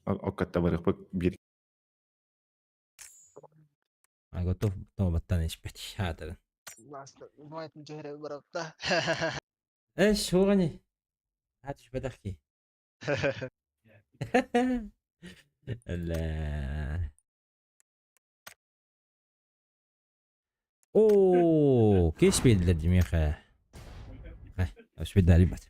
Оккатта барыахпыт биир А готов баттан испэт. Хаатырын. Эш, хугани. Хат түспэтэх ки. Элэ. Оо, кеш биэрдилэр димиэхэ. Өспүдэ ребят.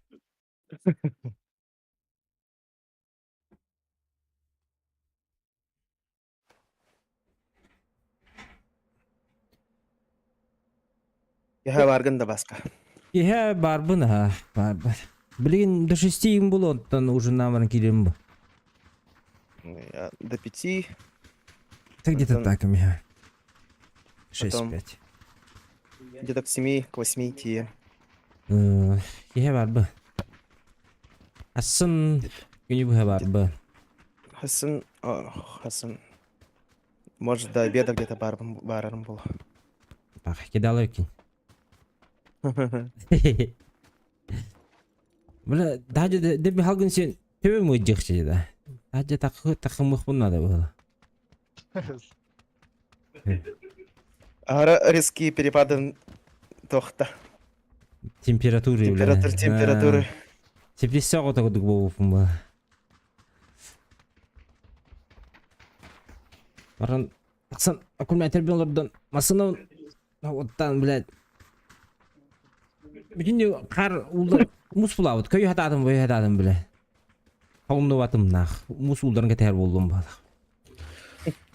Киһэ бааргын да баска. Киһэ барбын аха, барбын. Билигин до шести им было, оттон ужиннаан баран киирим бу. До пяти. Так где-то Потом- так у меня. Шесть Потом- пять. Где-то к семи, к восьми тиийэ. Киһэ барбы. Асын күнү быһа барбы. Хасан, Хасан. Может, до обеда где-то барбым, барарым был. Бах, кидал өкин. Бля, даже деби халгын сен төбөм ыйдьыхчы да. Даже такы такымых надо было. Ара резкие перепады тохта. Температуры, бля. Температур, температуры. Теплица оҕото буолбуппун буолла. Баран тахсан аккумулятор олордон массыына оттан, блядь. Бүтүн хаар ууллар муус булаабыт. Көйө хатаатым, көйө хатаатым, бля. Холумнубатым нах. Муус уулларын кэтэһэр буоллум баалах.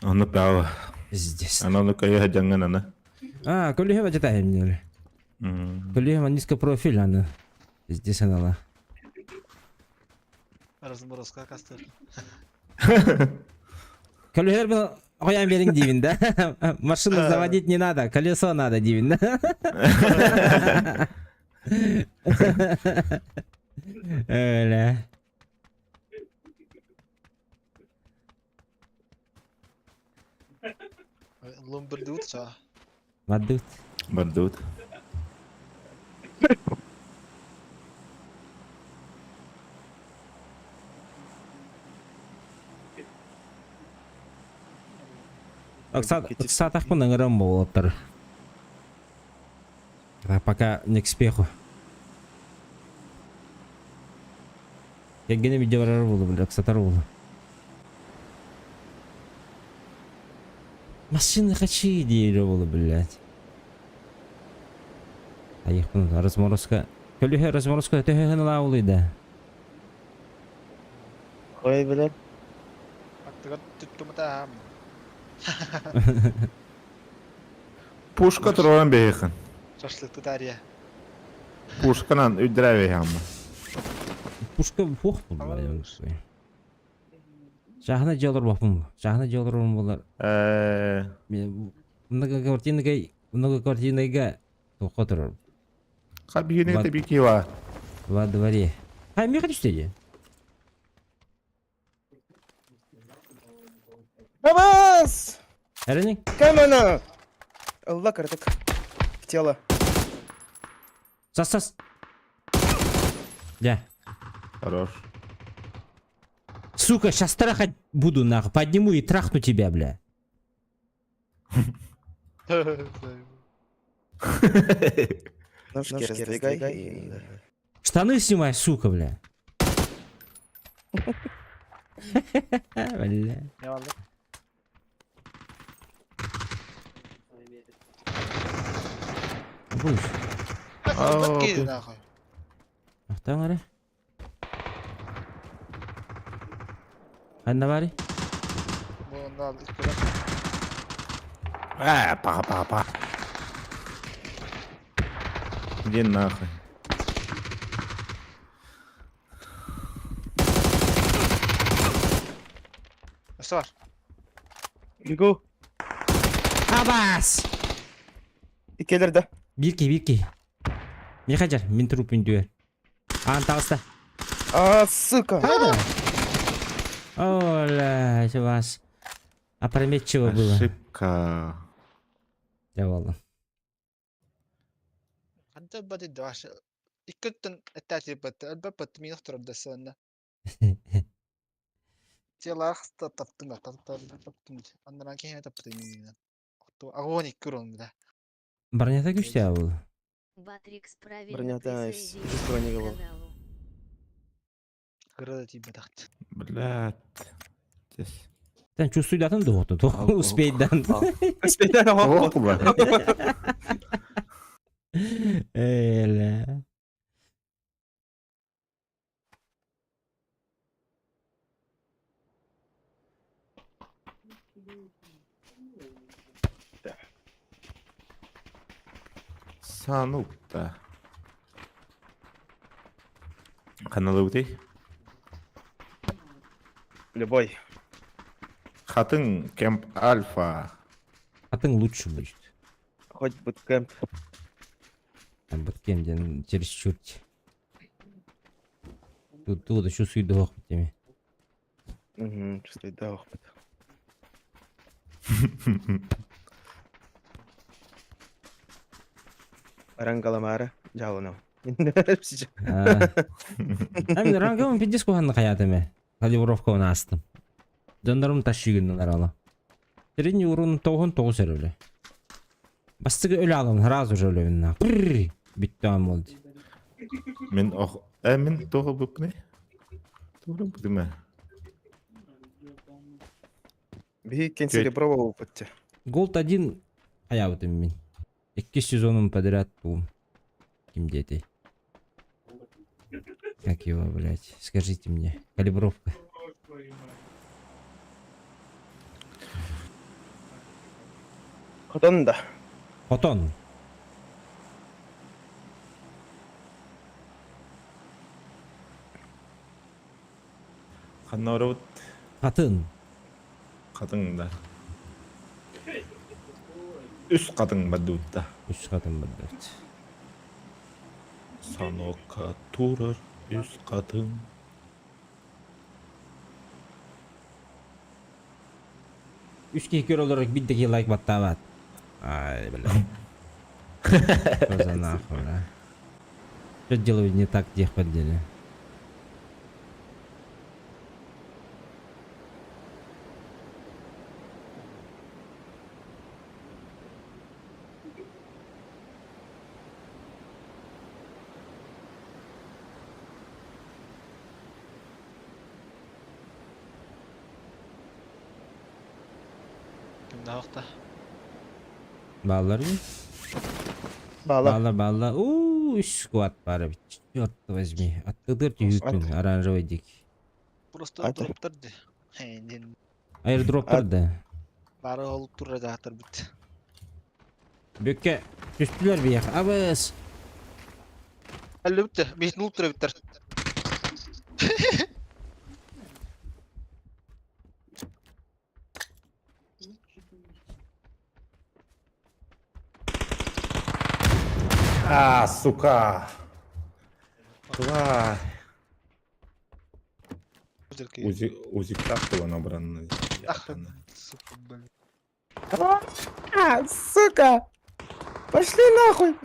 Ону право. Пиздец. Аны ону көйө сылдьаҥҥын аны. А, көлүһэ бачатаһым Көлүһэ низкопрофиль аны. Пиздец анала. Разморозка кастыр. Көлүһэр Хоян бериң диибин да. Машину заводить не надо, колесо надо диибин да. Өлө. Ломбердут са. Бардыбыт. Бардыбыт. Ыксаатахпын ыҥыран буолуоттар. Пока не к спеху. Кэргэним илдьэ барар буолу, бля, ыксатар буолу. Машины хачи диир буолу, блядь. Айыхпын разморозка. Көлүһэ разморозка төһө ылаабылый да? Ой, блядь. Аттыгар түттүмүтэ Пушка туруоран биһиэхин. Шашлыкты тария. Пушканан үрдэрэ биһиэхин. Пушка фух булла. Чааһына дьиэ олорбоппун. Чааһына дьиэ олорорум буоллар. Многоквартирныйга многоквартирныйга туохха турар. Хабиһини тэбикива. Во дворе. А меха түстэ Абас! Эрэни? Камена! Ылла кырдык. В тело. Сас сас. Да. Хорош. Сука, сейчас трахать буду нахуй. Подниму и трахну тебя, бля. Ножки раздвигай. Штаны снимай, сука, бля. Бля. Будешь? Нахуй. Ахтан эрэ. Ханна баарый? А, па па па. Иди нахуй. Өссө бар. Бегу. Абас! Иккилэр да. Биир киһи, биир киһи. Миэхэ дьар, мин труп үндүөр. Аан таҕыста. А, сука! Оля, вас опрометчиво было. Ошибка. Дьэ буолла. Ханта бады даш. Икки өттүн эттээтирбэт, өлбөппөт миих турар да сыанна. Телах таптым да таптым. Аннаран киһини таптым миннен. Огонь икки урон да. Бронята күстää был. Батрикс правильно Бронята присоединился из брони к был. каналу. Кыра да тиийбэтэхт. Блядь. Здесь. Sen чувствуйдатын да оту. Ал- Успейдан. Успейдан Ох, бля. Эле. Санукта. Каналыбытый. Любой. Хатын Кемп Альфа. Атын лучше будет. Хоть буткемп. Там буткем чересчур. Тут тут еще суйдох теми. Угу, чувствует, да, опыт. Рангаламара, жалоно. Эми рангым пиздец куханны хаятыме. Калибровка оны астым. Дондарым ташыгыннар ала. Средний урон тоғын тоғыз өлі. Бастығы өлі алым, сразу же өлі на. Бүттім болды. Мин ох мин тоҕо бупны. Тугу бутума. Биһи серебро опытте. Голд один аябытым мин. Икки сезоном подряд бу. Ким дети? Как его, блядь? Скажите мне. Калибровка. Хотон да. Хотон. Ханнорут Хатын. хатын да. Үс хатын бадутта. Үс хатын блядь. Санокка турар үс хатын. Үс киһи көр олорор биирдэ лайк баттаабат. Ай, бля. Что за нахуй, бля? Что делаю не так, тех поддели? Кимнахта. Бааллар ми? Баала. Бааллар, бааллар. Уу, үс сквад баар эбит. Черт возьми. Аттыдыр түһүккүн, оранжевый дик. Просто Ата. дроптар ди. Хейндин. Аирдроптар да. Бары ол турра жаатар бит. Бүкке түстүлэр биэх. Абыс. Әлі бітті. Бейін улып тұра биттер. А, сука. Тварь. Узи, узик так было набрано. Ах, сука, блин. А, сука! Пошли нахуй!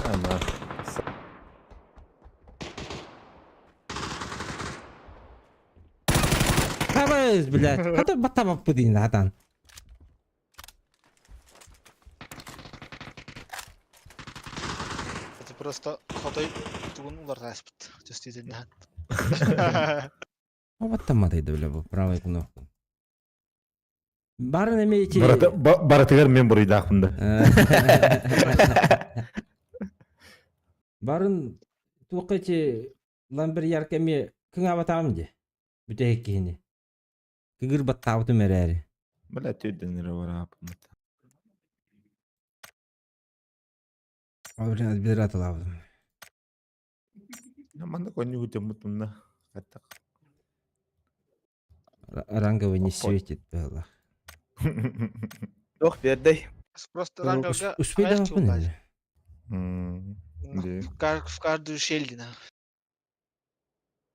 А, нахуй. Абыс, блядь. Хата баттабаппы дейін хатан. Это просто хотой тугун улар таспыт. Түстейден да. О, баттамады бля, бу правой кнопку. Барын эмейти. Баратыгар мен буруйдаахпын да. Барын туққачы ламбер ярками кыңабатаам де. Бүтэ кихини. Кыгыр баттаабытым эрээри. Бля, түрден бараапын. Блин, бедра атылаабытым. Манда коню хутеммутунна. Хаттак. Ранговый не Охой. светит было. Ох, бердей. Просто ранговга Успейдааппын эле. Де. В каждую щель, да.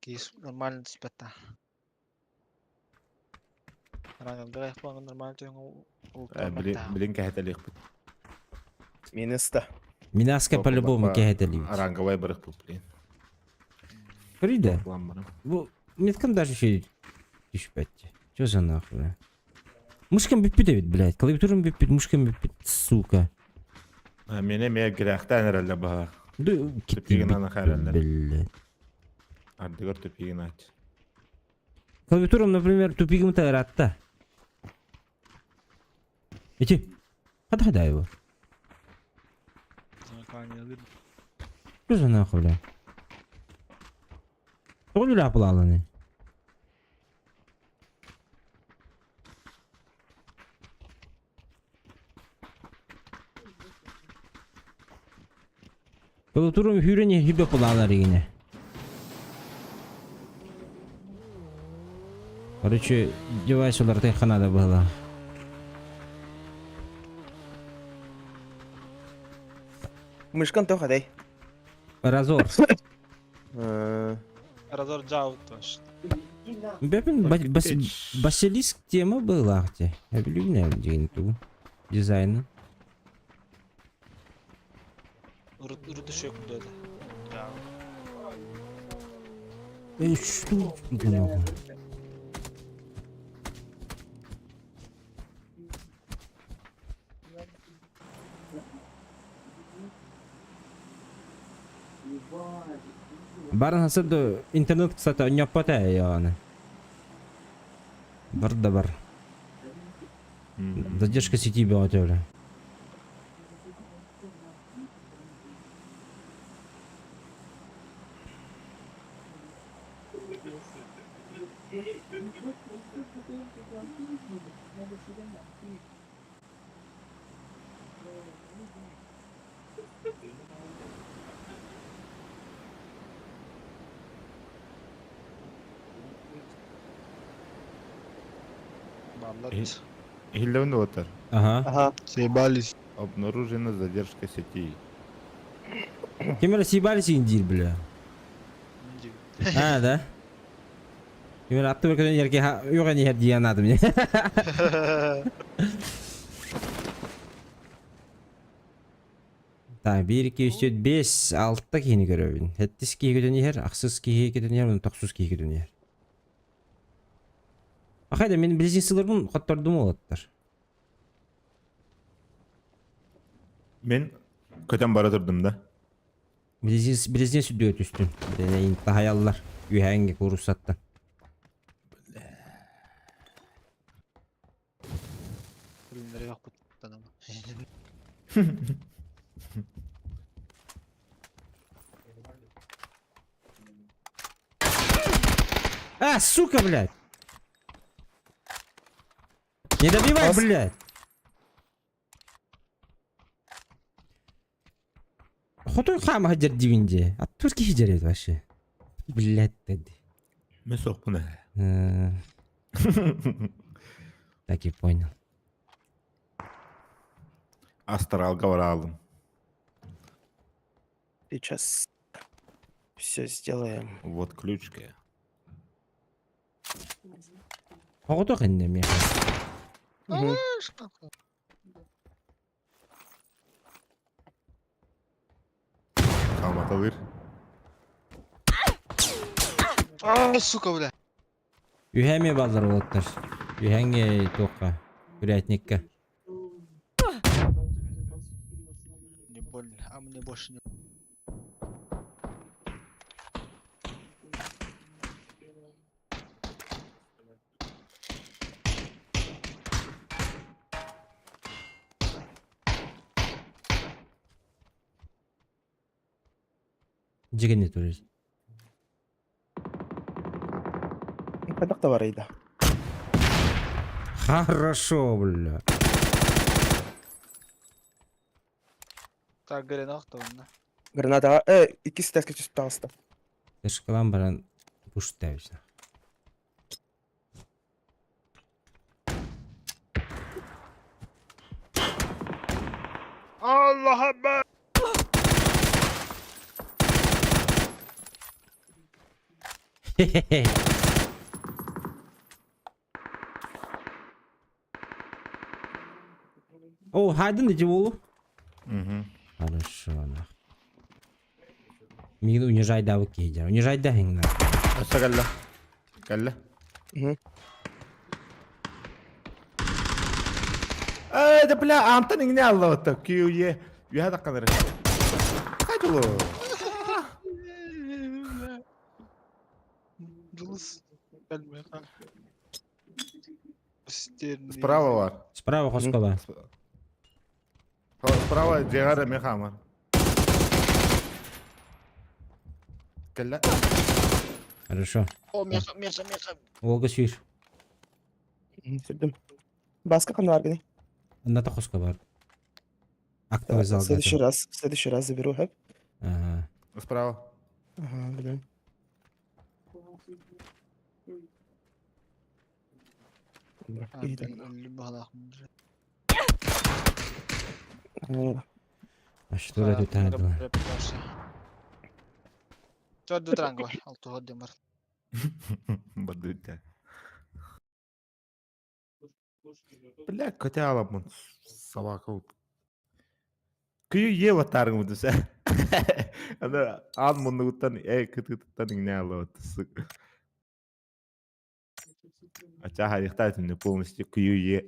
Кейс нормально түспәтта. Ранговга яқпаған нормально түйін Блин, кәһәтәлиэхпит. Минуста. Минаска по-любому кэһэтэлиибит. Ранговай барыхпыт, блин. Көрүйдэ. План барам. Бу меткам даже еще түспэт. Чё за нахуй, бля? Мышкам бүппүт эбит, блядь. Клавиатурам бүппүт, мышкам бүппүт, сука. А, Мені эмиэ гряхтаан эрэллэр баһа. Да, Тупигынан ахаараллар. блядь. Ардыгар тупигин ач. Клавиатурам, например, тупигым ыраатта. Ити. Хата хата его. Что за нахуй, бля? Тоҕо үлэ апылааланы? Клавиатурам сүүрэн иһэ апылаалар игинэ. Короче, девайс уларытыахха наада быһыылаах. Мышкан тоха дай. Разор. Разор джаут тоже. Бэпин Василиск тема была где. Я люблю день ту дизайн. Урут еще куда это. Эй, что тут нахуй? Баран хасыр интернет, кстати, не яны. Бар да бар. Задержка сети бөҕөтө. Баллад. Иһиллэбин уотар. Ага. Ага. Съебались. Обнаружена задержка сети. Ким эрэ съебались диир, бля. А, да? Ким эрэ аттыбар көтөн иһэр киһи иһэр диэн аатым мне. Так, 1, 2, 3, 4, 5, 6 киһини көрөбүн. Сэттис киһи көтөн иһэр, ахсыс киһи көтөн иһэр, тохсус киһи көтөн иһэр. Ахайда мин близнецыларбын хоттордум уолаттар. Мин көтөн бара турдум да. Близнец близнец үрдүгэр түстүм. Дэнэйин таһайаллар. Үһээҥҥэ кууруссаттан. Ürünleri yok bu ama. А, сука, блядь! Не добивай, Ас- блядь! Хотой хаама сылдьар диибин дии. А туох киһи дьэрит вообще? Блядь, dedi. Мин суохпун. Так и понял. Астралга баралым. Сейчас все сделаем. Вот ключка. Оҕото кэннэ миэхэ. Мгм. Хааматалыыр. А, сука, бля. Үһэ эмиэ бааллар уолаттар. Үһэҥҥэ туохха? Курятникка. Не больно, а мне больше не... Дьиҥэ турар. Хайдах да барайда. Хорошо, бля. Так, гранат онно. Граната. Иккис этээскэ түспүт таҕыста. Тышкалан баран пуштайся. Allah Akbar! Хе-хе-хе. О, хайдын ити буолу. Мгм. Хорошо, нах. Миигин унижайдаабыт киһи диэн. Унижайдаһыҥ на. Өссө кэллэ. Кэллэ. Мгм. Э, да бля, Антон иҥнэ аллабыта. QE. Үөһэ таххан эрэ. Хайдылы. Дулус. Кэлмэхэ. Справа бар. Справа хоско бар. Справа дьиэҕэр эмиэ хаамар. Кэллэ. Хорошо. О, меха, меха, меха. Уолга сүүр. Сүрдүм. Баска ханна бар гыный? Ната хоско бар. Актовый В залга. следующий раз, в следующий раз заберу, хэп. Ага. Справа. Ага, блин. Что это тут? Төрдү транго, алтуһа демар. Бадыта. Бля, котяламын собака. Күйü ела тарың десе. Ана ан муннугуттан э кытыттан иҥнэ алабыт. Ача харихта түнү полностью күйü е.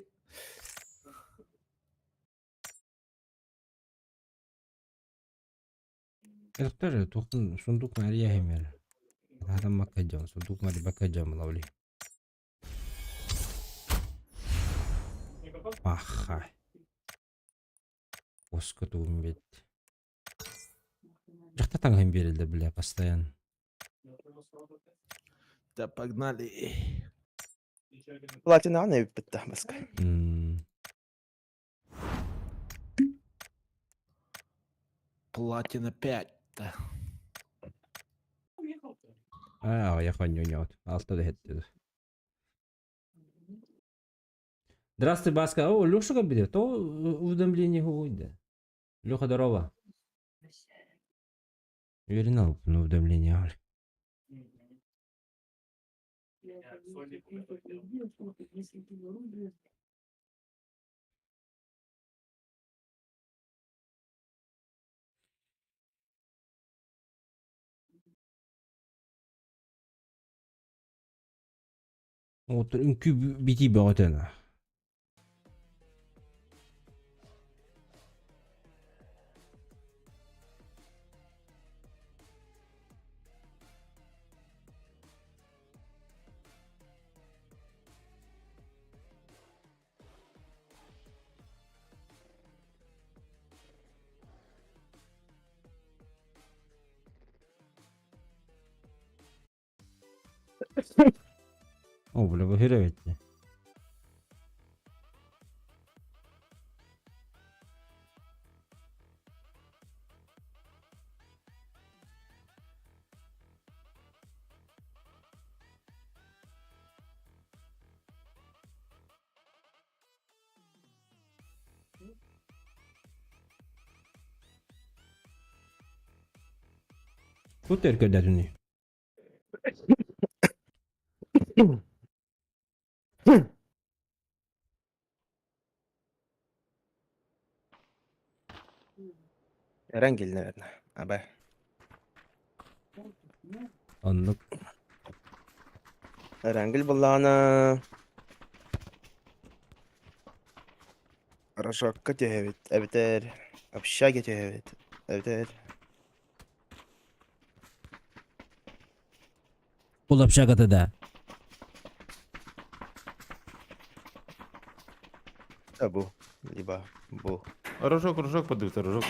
Эртер тухтун сундук Мария хемер. Адам маккаджон, сундук Мария бакаджон лавли. Паха. Оска тугум бит. Жакта таңһын берилди бля постоянно. Да погнали. Платина аны битте баска. Платина 5. Аа, я хоньоньот. Алта да хетти. Здравствуй, Баска. О, Леша как берет? То уведомление уйдет. Леха, здорово. Уверена, ну, уведомление. Вот үҥкүү битии бөҕөтө О, бля, бу эбит. Тут өркөдөтүнүй? Эрангель, наверное. Аба. Оннук. Эрангель буллаҕына Рожокка түһэбит, эбэтэр общаге түһэбит, эбэтэр Ол общагата да. Да бу, либо бу. Рожок, рожок подивиться, рожок.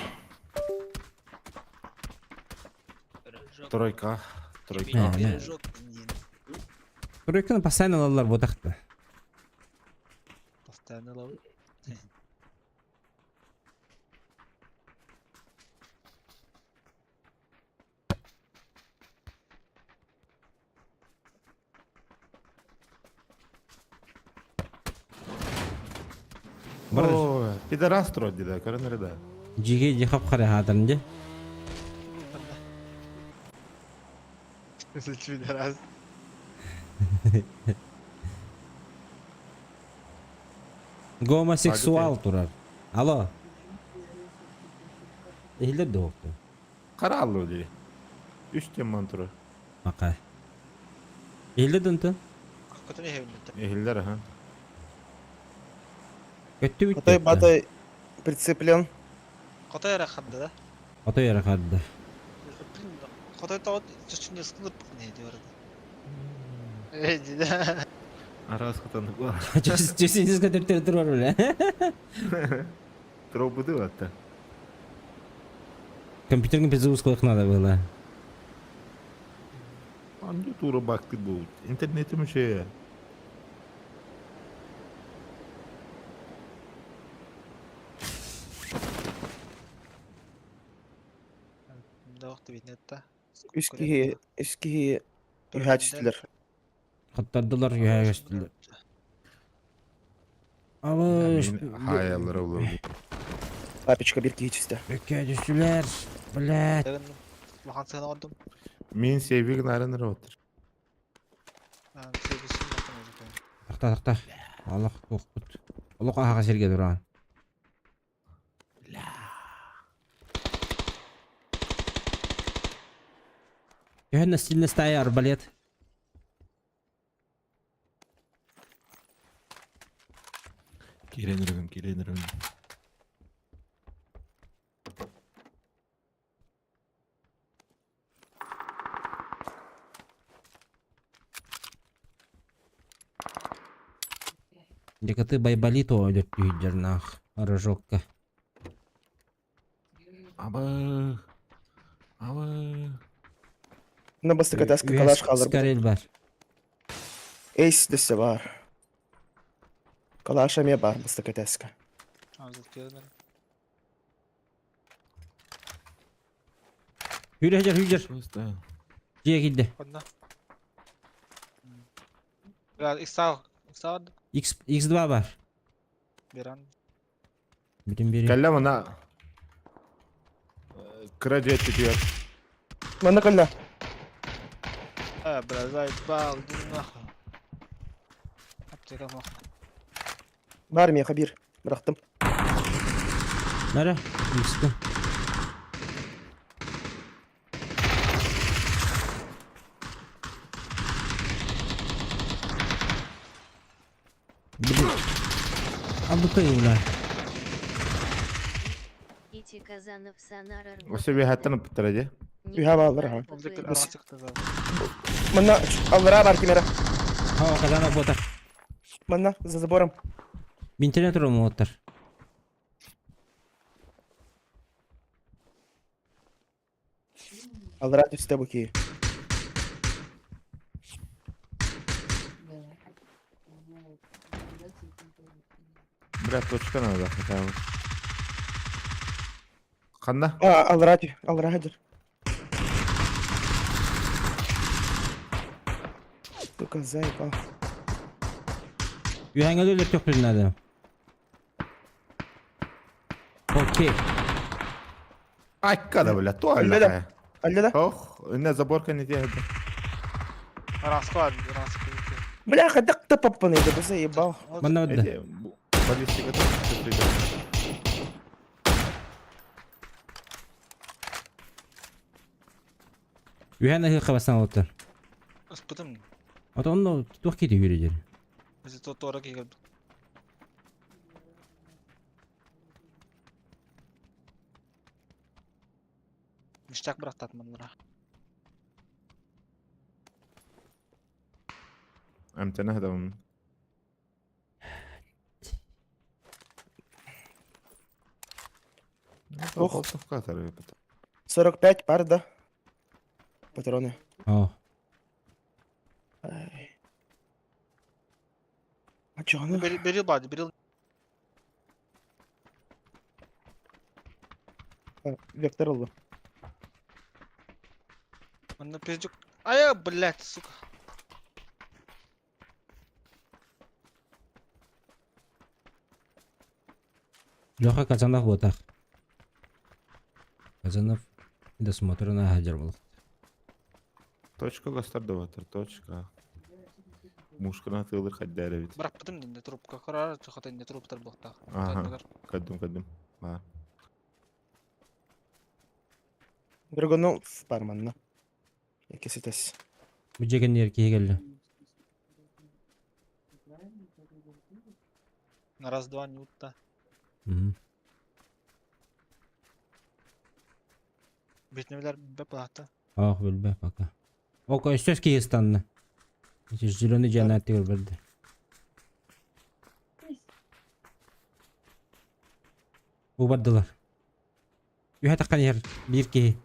Тройка. Тройка. Не, не. Тройканы постоянно алалар буотахта. Постоянно ловит. Бар Ой, пидорас трой дида, көрөн эрэ да. жиге жихап хара хаатарын же. Пидорас. Гомосексуал турар. Алло. Иһиллэр да уопту. Хара аллы дии. Үс темман турар. Ака. Иһиллэ дынтын. Көтөн иһэбин. Иһиллэр аха. Көттүбүт Хотой диэттэ. батай прицеплен. Хотой эрэ харда да. Хотой эрэ харда. Блин, хотой тоҕо чочун ылып не диyor. Э, Араас хатаннык бар. Чөсүнүс көтөртөр турар үлэ. Тробуду атта. Компьютерный перезагрузка надо было. Анды тура бакты будет. Интернетим еще. Үс киһи, үс киһи үһэ түстүлэр. Хаттардылар үһэ көстүлэр. Абыш. Хаялар olur. Папичка бир киһи түстэ. Өккө түстүлэр. Блядь. Улахан сыана ордум. Мин севиг нарын роттер. Тахта тахта. Аллах кокпут. Олох аһаҕа сиргэ туран. Төһөн сильно стая арбалет. Киренирим, киренирим. Декаты байбалит өлөп түйдернах. Рожокка. Абы. Абы. На бастыка таска калаш халыр. Скорел бар. Эйс дөссө бар. Калаш эме бар бастыка таска. Хүрэ хәжер хүржер. Просто. Дьиэ килде. Иксал, X, X2 бар. Беран. Бүтүн бери. Кэллэ мана. Кыра дьиэ түтүөр. Манна кэллэ. А, бля, заебал, иди нахуй. Аптека нахуй. Бар миэхэ биир. Бырахтым. Нара, X-ка. Блин. Абытай, бля. Ити Казанов Сонар Осы бэһэттэн ыппыттара дии. Үһэ бааллар аха. Ол диккер арасыкта да. Манна аллара бар кимера. Ха, Казанов ботар. Манна за забором. Интернет турар оттар. Аллара түстэ бу киһи. Бля, точка надо хотя бы. Ханна? А, аллара тү, аллара хадыр. Сука, заебал. Үһәңе өлөр төкпүн надо. Окей. Айка да, бля, то Өллө да. алла. Алла да. Ох, инна заборка не тиэхэ. Араска, араска. Бля, хадак та папаны, да заебал. Манна бадда. Эти, баллистика тоже. Үһән ыһы хабасан оттар. Ыспытым. Ото онно туох кити хүрэ жер. Бизи то тора кигер. Ништяк бырахтат маннара. Амтана хадам. Ох. Ох. 45 пар, да? Патроны. О. Ай. А чё оно? Берил бады, берил. Вектор ылла. Манна пиздюк. Ай, блядь, сука. Леха Казанов ботах. Казанов досмотр на хажар был. Точка гастардоватор, точка. Мушкана тылыр хаддара бит. Бырахпытым динде трубка. Карар, хата инде трубтар бохта. Ага. Каддым, каддым. Ба. Драгонов бар манна. Икки ситес. Бу дьиэ кэннигэр киһи кэллэ. На раз-два не утта. Мгм. Битневлер бэп аата. Ах, билбэ пока. Око өстөс киһи ыстанна. Ити зеленый дьиэ тигэр бэрдэ. Бу бардылар. Үһэ таххан иһэр биир киһи.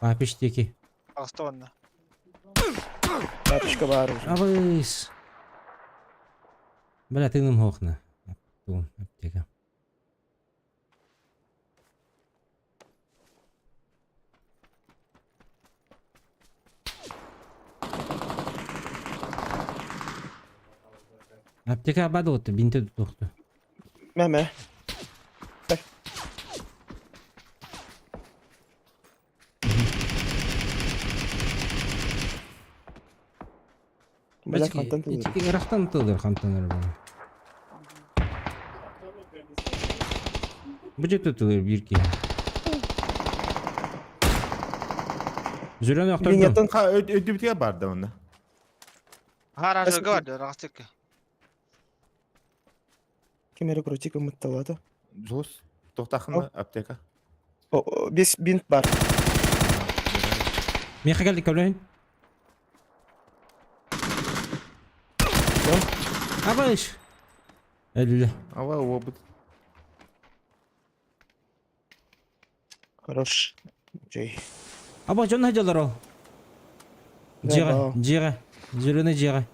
Папиш диэки. Аҕыста уонна. Папочка баар уже. Абыс. Бля, тыыным суохна. Туун, аптека. Аптека бады бинте тутуохту. Мэ-мэ. Бля, хантан тылыр. Ички ырахтан тылыр хантан эрэ буолар. Бу дьэ тылыр биир киһи. Зеленый охтордум. Линияттан Ха өйдүбүтүгэр бар да онно. Гаражга бар аҕастыкка. Ким эрэ крутик ымытталаата. Жус тохтахына аптека. О, бес бинт бар. Миэхэ кэлли көлөһүн. Абыш! Өллө. Ава уобут. Хорош. Жей. Аба дьон сылдьаллар ол. Дьиэҕэ, дьиэҕэ, зеленый дьиэҕэ.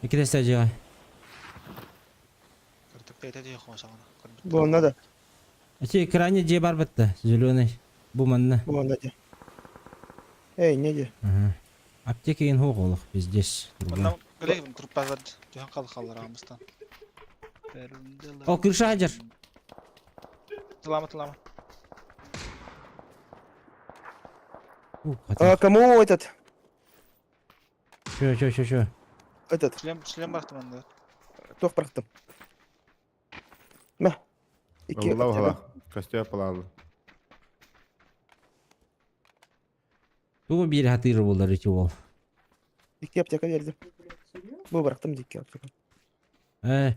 Иккитэ дьиэҕэ. Бу надо. Эти крайне дьиэ бар бытта, зеленый. Бу манна. Бу надо. Эй, не де. Ага. Аптека ин хуох олох, пиздец. Онно кэлэ труппазар түһэн хал халлар аамыстан. О, крыша хадьар. Тылама тылама. А, кому этот? Чё, чё, чё, чё? Этот. Шлем, шлем барахтым анды. Туох барахтым. Мә. Икки. Алла уһала. Костюм палалы. Тугу биир хатыыр буолар ити уол. Икки аптека бердим. Бу барахтым икки аптека. Э,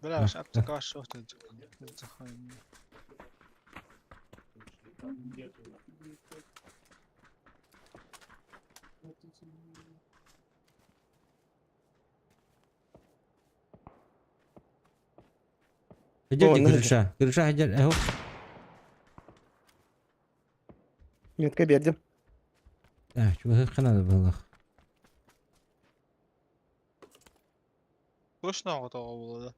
Бля, аптека шо Хадьар ди крыша. Крыша хадьар. Эхо. Метка бердим. Так, чугас надо было. Точно готово было,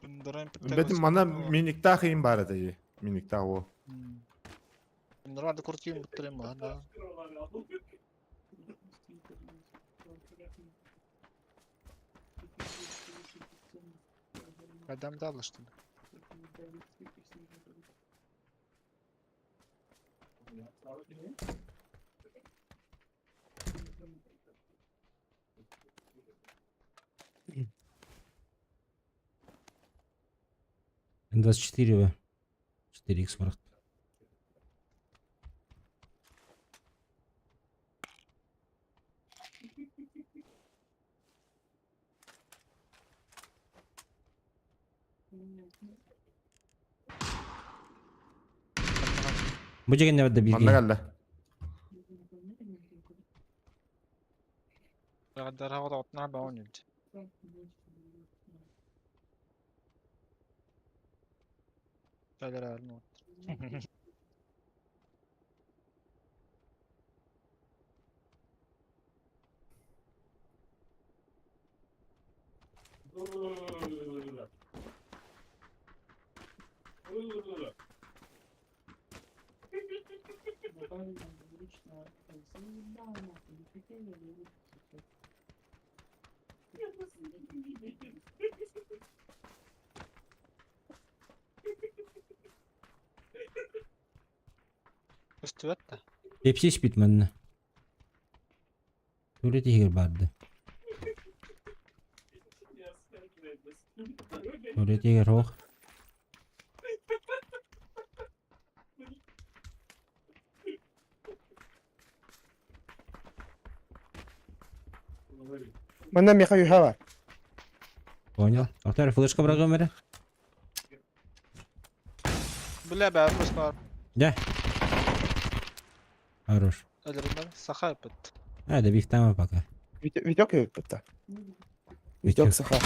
да? Бетим мана миниктах им бар это. Миниктах о. Нормально крутим бутырым, да. Адам дала, что ли? Н24 В. 4Х барахт. Бу дьэгэнне бадда биир Манна киһи. кэллэ. Көстүбэт да. Пепси испит манна. Туалет иһигэр барды. Туалет иһигэр суох. Манна миэхэ үһэ бар. Понял. Охтор флешка бырагым эрэ. Бля, бә, просто Дьэ. Хорош. өлөрүмэн саха ыппыт. А, да бихтама пока. Витек ыыппыта. Витек саха.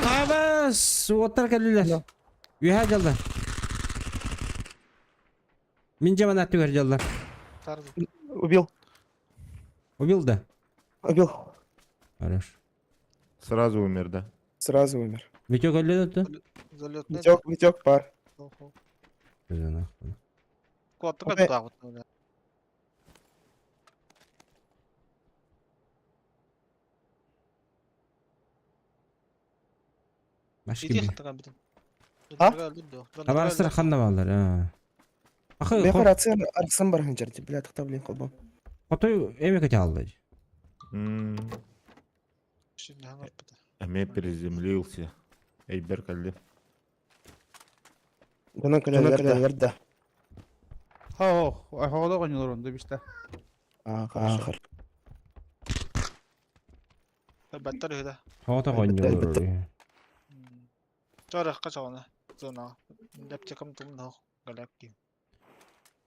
Абас! Уоттар кэллилэр. Үһэ дьалла. Мин дьаман аттыгар дьаллар. Убил. Убил да? Убил. Хорош. Сразу умер, да? Сразу умер. Витек өллө да? Залетный. Витек, Витек пар. Куоттук Окей. тутаабыт. Башки Ити би. хаттаган битин. А? Табарыстар ханна баллар. Ахы, Меха рация арахсан баран жерди. Бля, тахта блин колбом. Хотой эме көтө алды. Эме приземлился. Эйбер кэлли. Донан кэлэлэр да. Хо, хоҕоло оҕонньолор онду бистэ. Ахар. Баттар үһү да. Хото гонньолор. Чорахка чоҕуна. Зона. Аптекам тум галяк ки.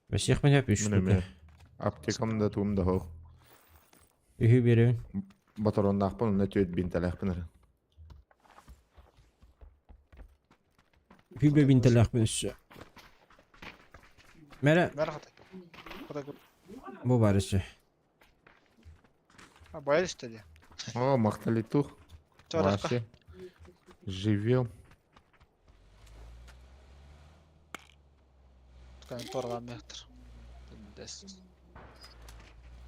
Бэсиэх мен үш Мин эмиэ. Аптекам да туум да хоох. Үһү беребин. Батароннаахпын, онно түөт бинтэлээхпин эрэ. Үһү бинтелэхпин үссө. Мере Мэр хата. Хата. бу бар үссө. А боялись что ли? О, махталитух. Чорахка. Вообще. Живем. Торга метр. Дес.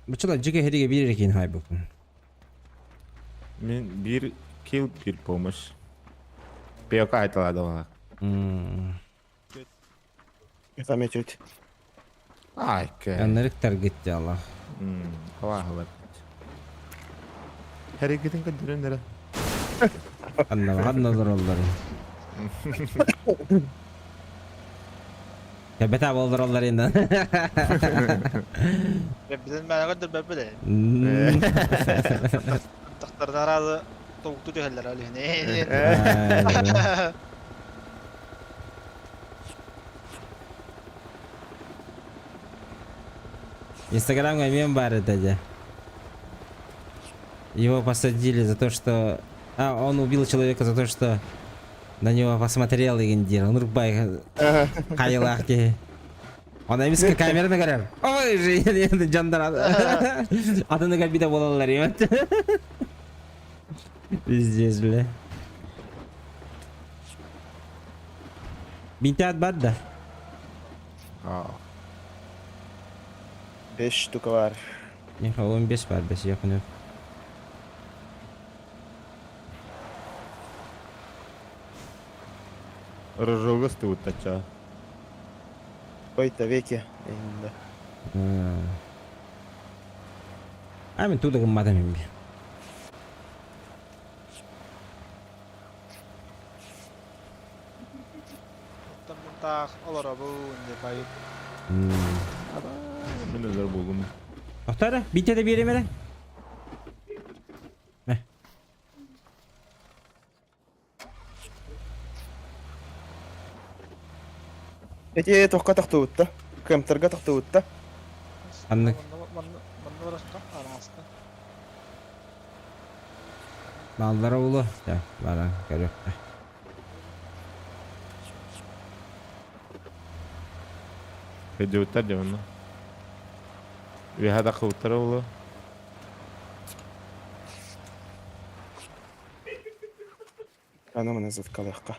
Бычыла жиге хериге бир экин хай бупун. Мин биир килл биир помощь. Пиока айталады бала. Заметить. Ай, кэ. Аннарык таргетти Аллах. Хава хава. Харекетин көндөрөн эрэ. Анна ханна олороллар. Бета болдороллар инде. Биден мана көдөр бәбеле. Тахтардар алы тоғукту түһэллэр али. Инстаграмга мем бар это же. Его посадили за то, что... А, он убил человека за то, что на него посмотрел и гендир. Он рубай хайылах ки. Он эмис камераны көрөр. Ой, же, жандар. Атыны кабида болалар, ебать. Пиздец, бля. Бинтят бар да. А, 5 штука бар. Неха, 15 бар, бес якын. Рожога стыбыттача. Ой-то веки. Инде. А мен туда гыммадам им. Таах олоробун деп айып. Мин өлөр булгум. Тоқтары, бите де берем әлі. Мә. Эти тоққа тохтуутта. Кемтерге тохтуутта. Аннык. Манна барашка, араска. Балдара улы. Да, бара, көрөк. Хедиуттар дебен. Вихада кылыттар улу. Ана мына заткалыққа.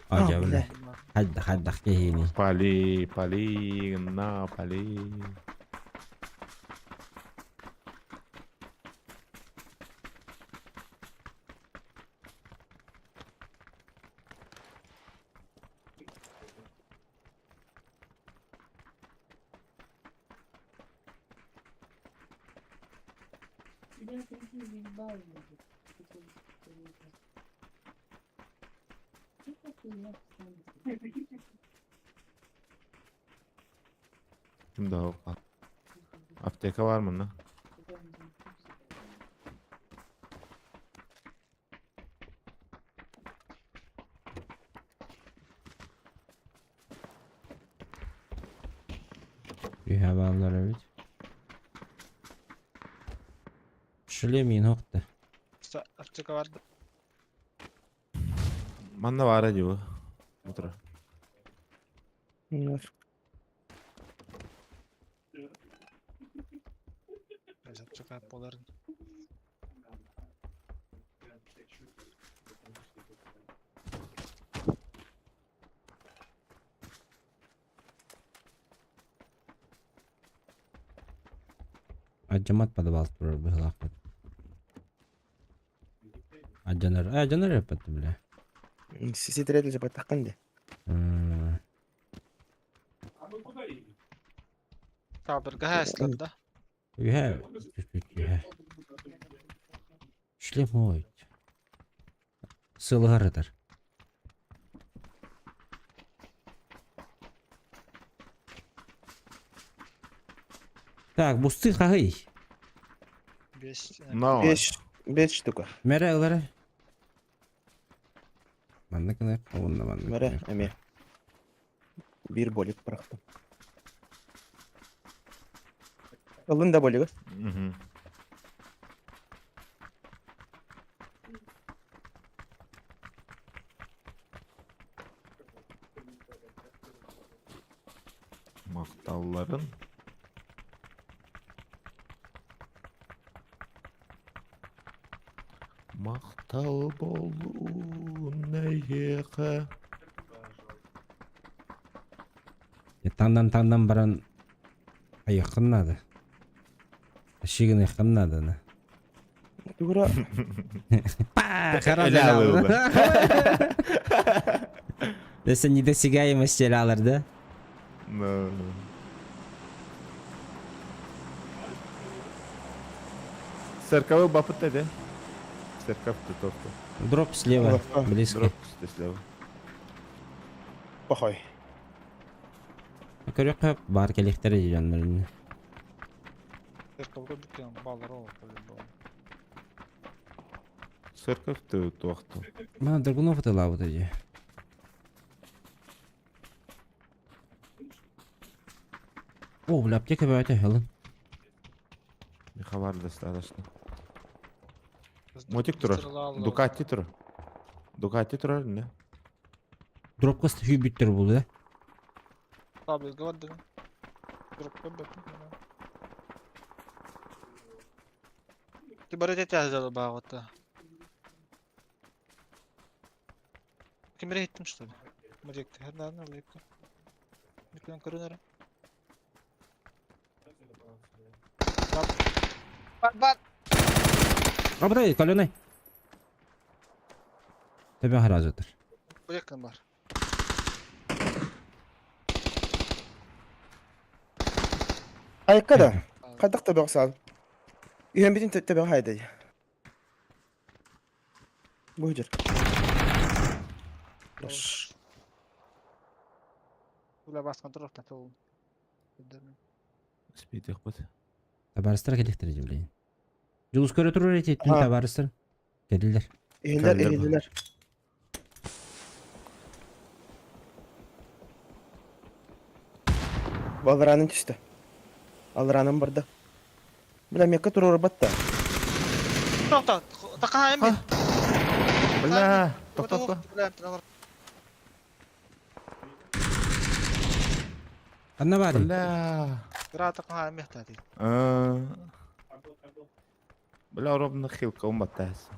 А, бля. Хадда, хадда, кехини. Пали, пали, на, пали. Ким да. Аптека бар манна. Үһэ бааллар эбит. Шлем иин да. Аптека бар. Манна баара дии бу. Утра. Аптека болар. Адьамат подвал турар быһылаахпыт. Адьанар, адьанар эппэт бля. Ситирет жапаттаххын де. Табырга хәслер да. Үһэ, үһэ. Шлем ой. Сылыһар ытар. Так, бусты хаһый. Бес. No. Бес штука. Мэрэ ылары. Манна кына онна манна. Мэрэ, эме. Бир болик бырахтым. Ылын да болигы. Мгм. Макталларын. Мактал болуун эйиэхэ. Тандан-тандан баран айыққын надо. Шигін айыққын надо. На. Тугура. Па, хорошо. Эля Десе недосягаемость алар, да? No. Церковый бапыт dedi. Церковь ты только. Дроп слева, близко. Дроп ты слева. Похой. Көрөккө бар келихтер жаннарын. Церковь бүкен балар ол по-любому. Церковь ты туохту. Мана Драгунов это лаву тоді. О, бля, аптека бәйті, хелен. Михавар достаточно. Мотик турар. Дукати турар. Дукати турар не? Дропка стихи биттер болды, да? Таблетка бар деген. Дропка бөтен. Ти бар эте азалы багыта. Кимре еттим что ли? Мотик хердан алыйк. Бүкен көрүнөр. Бар бар. Абдай, каленый. Тебе харазытыр. Бу якын бар. Айыкка да. Хайдах да бөҕө Үһэн бүтүн төбөҕө хайдай. Бу жер. Була баскан туруп та тол. Спит их бут. Табарыстар келихтер блин. Жулус көрө турар эти түн А. табарыстар. Келдилер. Иһиллэр, Кэллэр иһиллэр. Баларанын түстэ. Аларанын барды. Бля, мекка турар батта. Токта, такаем бит. Бля, токтотто. Анна бар. Бля. Гра такаем бит тати. Бля, ровно хилка умбаттас.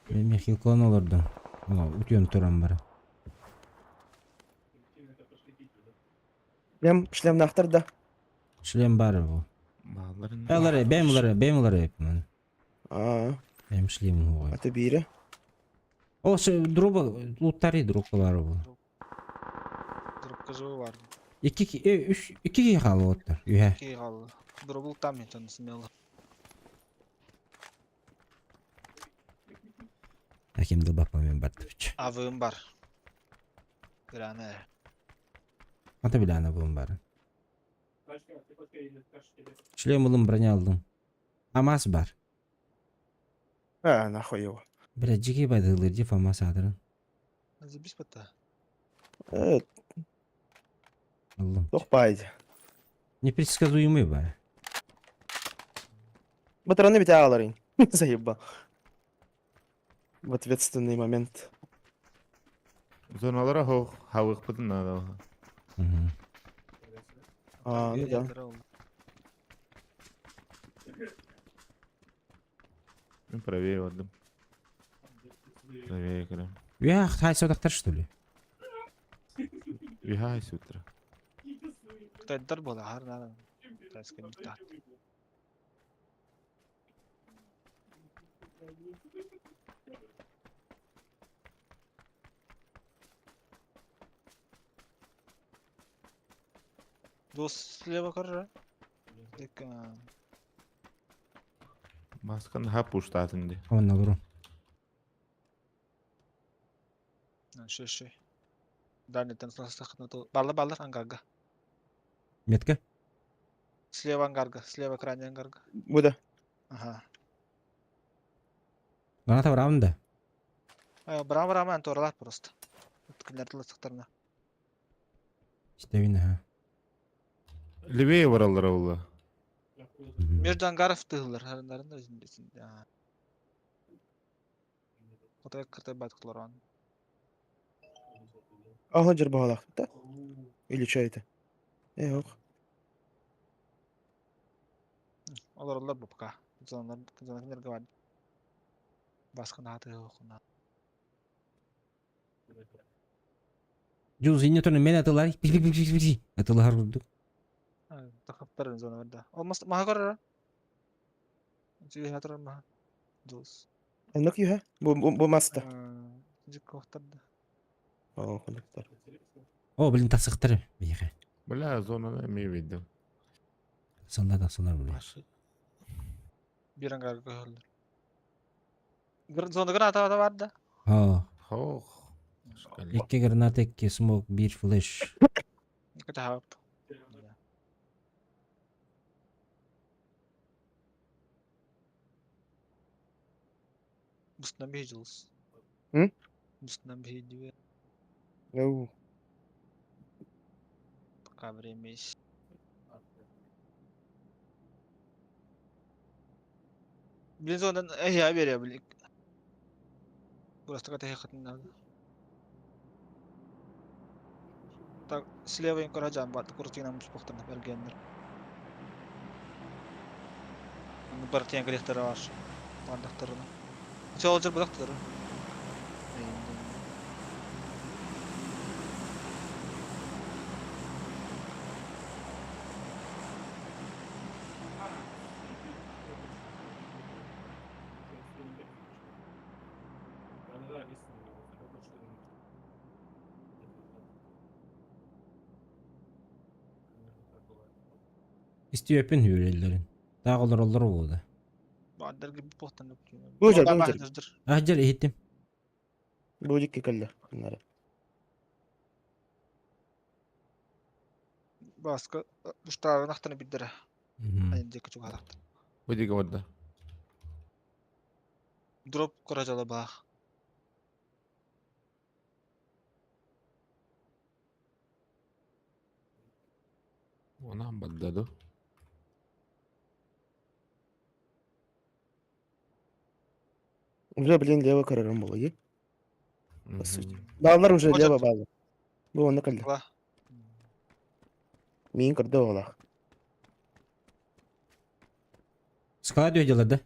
Мен Михилкон олордум. Мына утуйон турам бара. Шлем, шлем нахтар да. Шлем бар бу. Балларын. Алары, бэм улары, бэм улары. Ман. Аа, Бэм шлем хугай. аты бире. О, ше дроба луттари дропка бар бу. Дропка жуу бар. Iki üç iki ki хаалы оттар. Үһэ. Ки гал. Дробул там мен тон смело. Акимди бапа мен бартыбыч. Авым бар. Гране. Ата билана бун бар. Шлем ылым, броня ыллым. Амас бар. А, нахуй его. Бля, дьикий байдылыр ди Фомас аадырын. Забись бата. Ыллым. Туох баайдь. Непредсказуемый баар. Батараны бите ааларың. Заебал. В ответственный момент. Зоналара хоох хавыхпытын наада. Мгм. А, ну да. Мен правее бардым. Правее кэлэн. Үөх, хайсодахтар что ли? Үһэ сутра. Кытайдар буола аһар наада. Кытайскай миттаат. Дос слева көрөр. Дик Масканы хап уштаатын ди. Онна олору. Шөшө. Дальнитен сахна Баллар баллар ангарга. Метка? Слева ангарга, слева крайний ангарга. Бу да. Ага. Граната барабын да. Браво браво торалар просто. Кинилэр тылластахтарына. Истэбин аха. Левее бараллара буолла. Между ангаров тыһыллар, харыннарын да Кытай кытай баттылар Ага, дьарбаһалаах да? Или что это? Э, ох. Олороллор бу пока. Зоналар зоналар бар. Баскын аты окуна. Жуз инне тону мен атылар. Пик пик пик пик пик. Атылар курдук. Тахаптар зона бар да. Алмас маха көрөр. Жиги хатыр маха. Жуз. Оннук юһа. Бу бу, бу маста. Жик коктар да. О, кондуктор. О, блин, тасыктыр. Бияха. Бля, зонаны эми видим. Сонда да сонар бля. Бир ангар көрөлөр. Зона граната бар да. О, Хоох. икки граната, икки смок, бир флеш. Кытаап. Бустан бей жулс. М? Бустан бей дибе. Оу. Пока время есть. Блин, зондан эй, я верю, блин. Просто когда ехать не надо. Так, слева им караджан бат, куртина муспохтан бергеннер. Ну, партия грехтара ваш. Бардактарына. Чолжер будактары. Истиөппүн хүрэллэрин. Таах олороллор буолла. Бадар gibi похтан Бу жер, бу жер. Ah дьэр иһиттим. Бу дикки кэллэ. Ханнары. Баска буштарын ахтаны биддere. Айын жеке чугалакты. Бу диги барда. Дроп куражала баах. Она барда ду. Уже, блин, лево көрөрүм буолла дии. По сути. Бааллар уже Может. лево бааллар. Бу онно кэллэ. Ла. Миин көрдө оҕолоох. Скала дьүөдьэлэр да?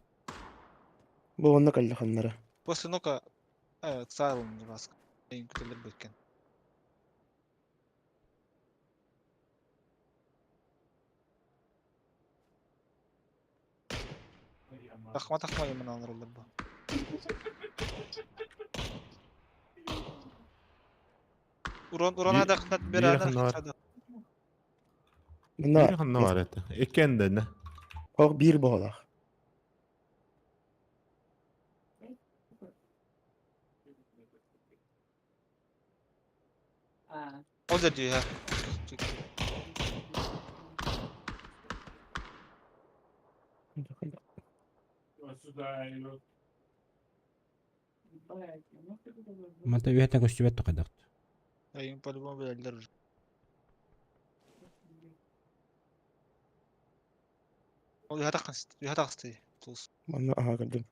Бу онно кэллэ ханнары. После нока сайлым баска. Айын күтелер бөткен. Тахма тахма яман алыр бу. Урон урон ада кытат бер бир ада ханна бар. кытат. Мына Бир ханна бар это. Иккен да. ох биир буоллаах. Ол жерде я. Мата үһэтэ көстүбэт тохайдахт. Айын по-любому билэллэр уже. Ол үһэ таххас, үһэ таҕысты. Тулус. Манна аһаа көрдүм.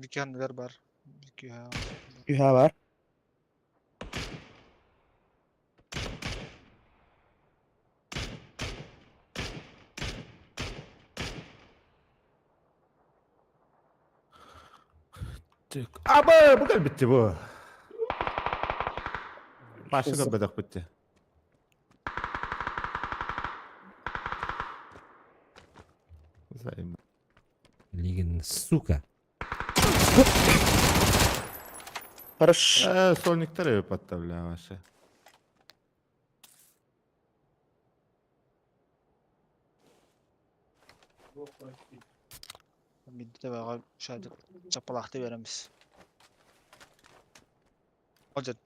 Бүкү анныгар бар. Бүкү Үһэ бар. Аба, бу кэлбитти бу. Паша көрбөтөх битти. Лигин, сука. Хорош. Сольниктар эби подставляю вообще. Бидде баҕа шадык чапалаахты беремиз. Олдьот.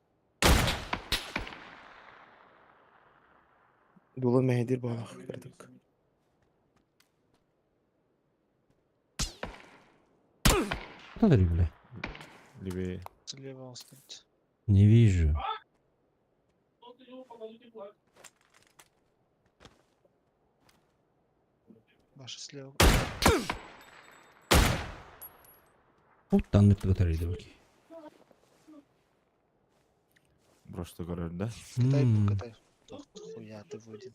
Дула мэһэйдиир буоллах кыратык. Кто бля? Левее. Слева стоит. Не вижу. Ваша слева. Путтан батарейді. Просто көрөр да. Китай, Китай. Хуя ты выйдет.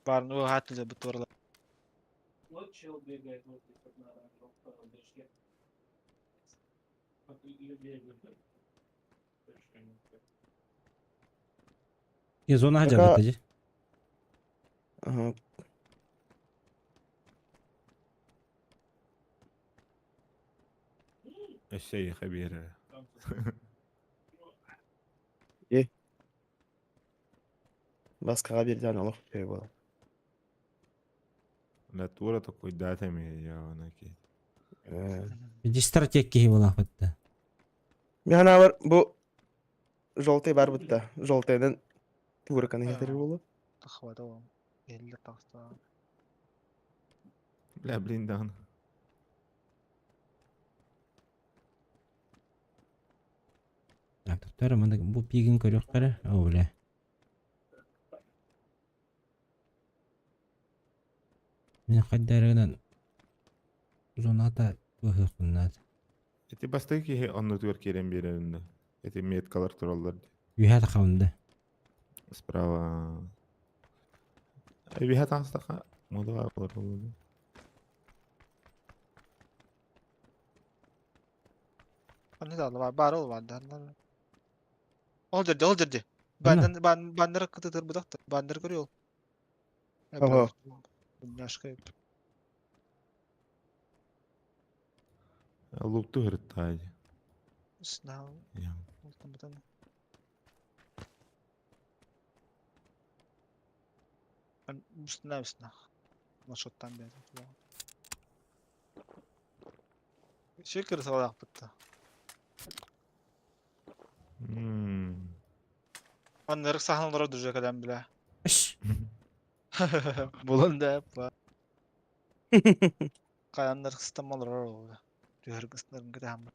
Бар, ну хат бу турла. Я зона Пока- хаджа бит. Ага. Өссө хабир. Баскаға берден олох көй буолар. Натура такой датами я онаки. Иди стратег киһи буолаах бытта. Мен бар бу желтый бар бутта. Желтыйдан туураканы хетер буолу. Тахвата ол. Эллер тахта. Бля, блин, дан. Так, тоқтар, мында бу пигин көрүөх бара. О, бля. Мен хайдарынан зоната быһыхпыннаат. Эти бастыгы киһи оннутугар киирэн биэрэринде. Эти меткалар тураллар. Үһэ тахабында. Справа. Эбиһэ таастаха модуга болар болду. Аны да бар, бар ол бар да. Ол жерде, ол жерде. Бандан бан баннер кытытыр будакта. Баннер көрү ол. Ага. Няшка. Лукту хырыттаайы. Сна. Ултан Үстүнә үстүнә. Маршруттан бери. Шекер салак битте. Аннары сахналар дүжә кадәм белә. Ш. Булан да па. Каяннар кыстамалар ул. Түһәр кыстарын китә һәм.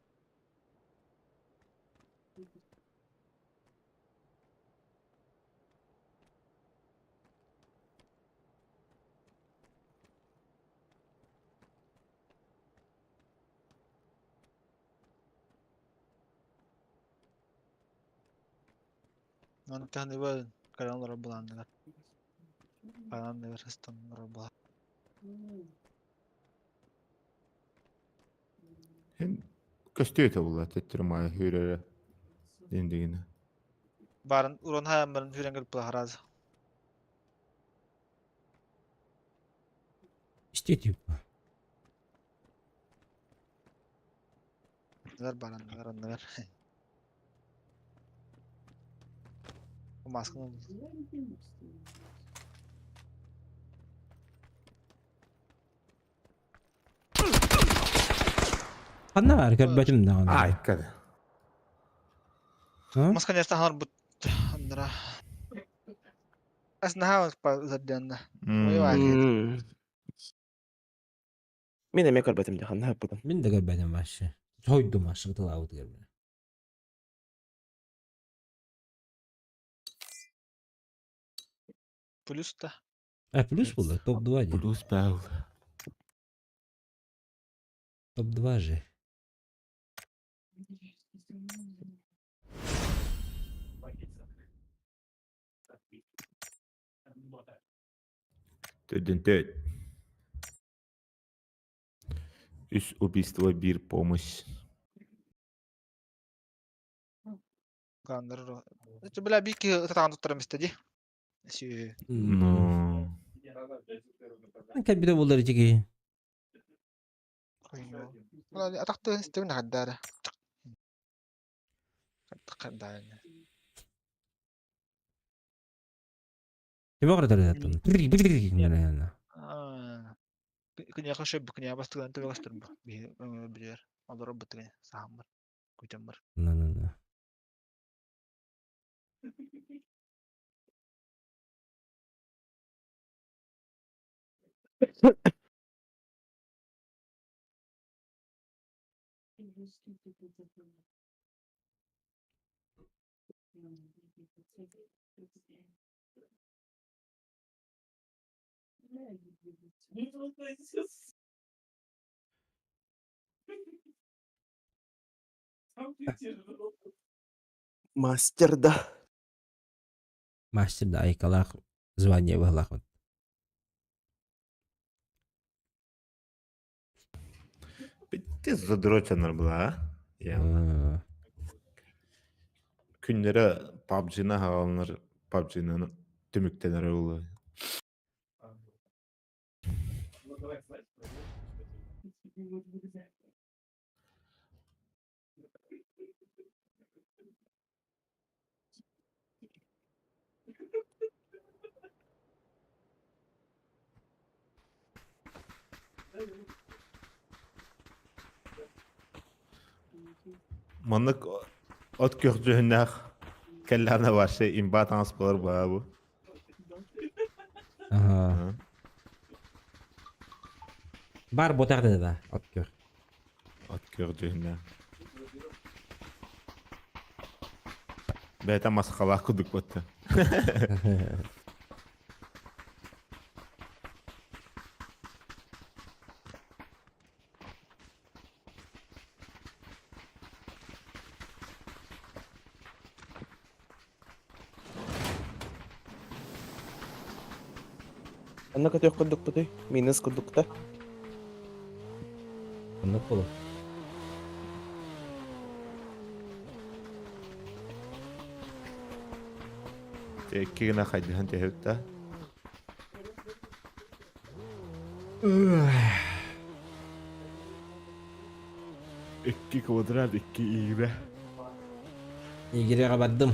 Аны тәнебе каяннар буландылар. Каяннар кыстамалар була. Хин көстүөтэ була теттир маа хүрэрэ диндигине. Барын урон хаям барын хүрен килип була харазы. Исте тип. Нелер барын, нелер, нелер. Масканы Ханна баар көрбөтүм даҕаны. Айка. Мас конечно хаалбыт андара. Ас наһаа зарданна. Мин эмиэ көрбөтүм дии ханна ыппытым. Мин да көрбөтүм вообще. Сойдум вообще тылаабытыгар. Плюс да. А плюс было? Топ-2 Плюс был. Топ-2 же. Төрдүн төт. Үс убийство биир помощь. Ганнар. Бля, бики ытаан туттарам истэ ди. Ну. Кэлбитэ буоллар ичиги. Атахтыын истэбин хаддаара. Хаддаара. Ким оҕоротор Күнүөхэ шөп күнүө бастыган төбөгөстөр бу. Биһи билер. Олорор бутыгын сааммар. Күтэммэр. На-на-на. Мастер да. Мастер да айкалаах звание быһылаахпыт. Ты задроченар была, а? Я. Күннэрэ PUBG-ны хааланар PUBG-ны түмүктэнэр буолуо. Маннык от күөх дьүһүннээх кэллэҕинэ вообще имба таҥас буолар баа бу. Аха. Бар ботах да от күөх. От күөх дьүһүннээх. Бэйэтэ масхалаах курдук буотта. Онно көтүөх курдукпутуй? Минус курдукта. Оннук буолуо. Икки гына хайдыһан түһэбит да. Икки квадрат, икки иирэ. Игирэҕэ бардым.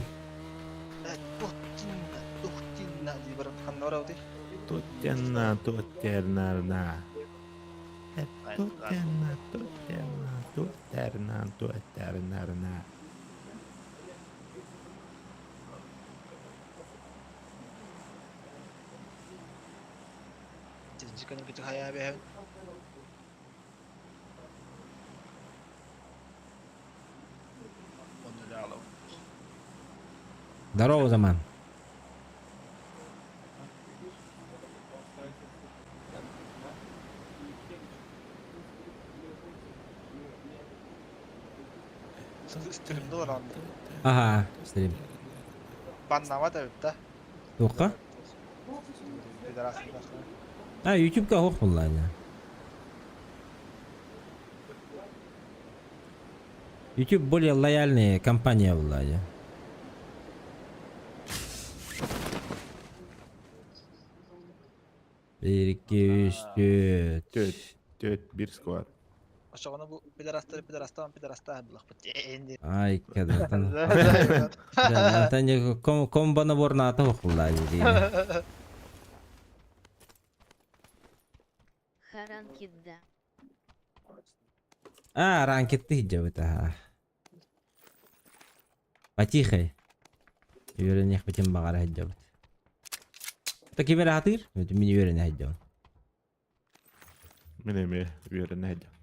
Туттинна, тухтинна дии баран ханна барабытый? Туттенна, туттенна, Туттенна, туттенна, туттенна, туттенна. Здорово, Заман. Стримде олорон. Ага, стрим. Баннама да да. Туохха? А, YouTube-ка суох буоллаҕына. YouTube более лояльная компания буоллаҕа. Биир, икки, үс, түөрт. Түөрт, түөрт, биир squad. Очоҕуна бу пидорастары пидорастаан пидорастаан булахпыт. Ай, кадатан. Ком комбо набор наата суох буоллаҕа. Харанкидда. А, ранкетты сылдьабыт аһа. Потихой. Үөрэниэхпитин баҕара сылдьабыт. Та ким эрэ сатыыр? Мин үөрэнэ сылдьабын. Мин эмиэ үөрэнэ сылдьабын.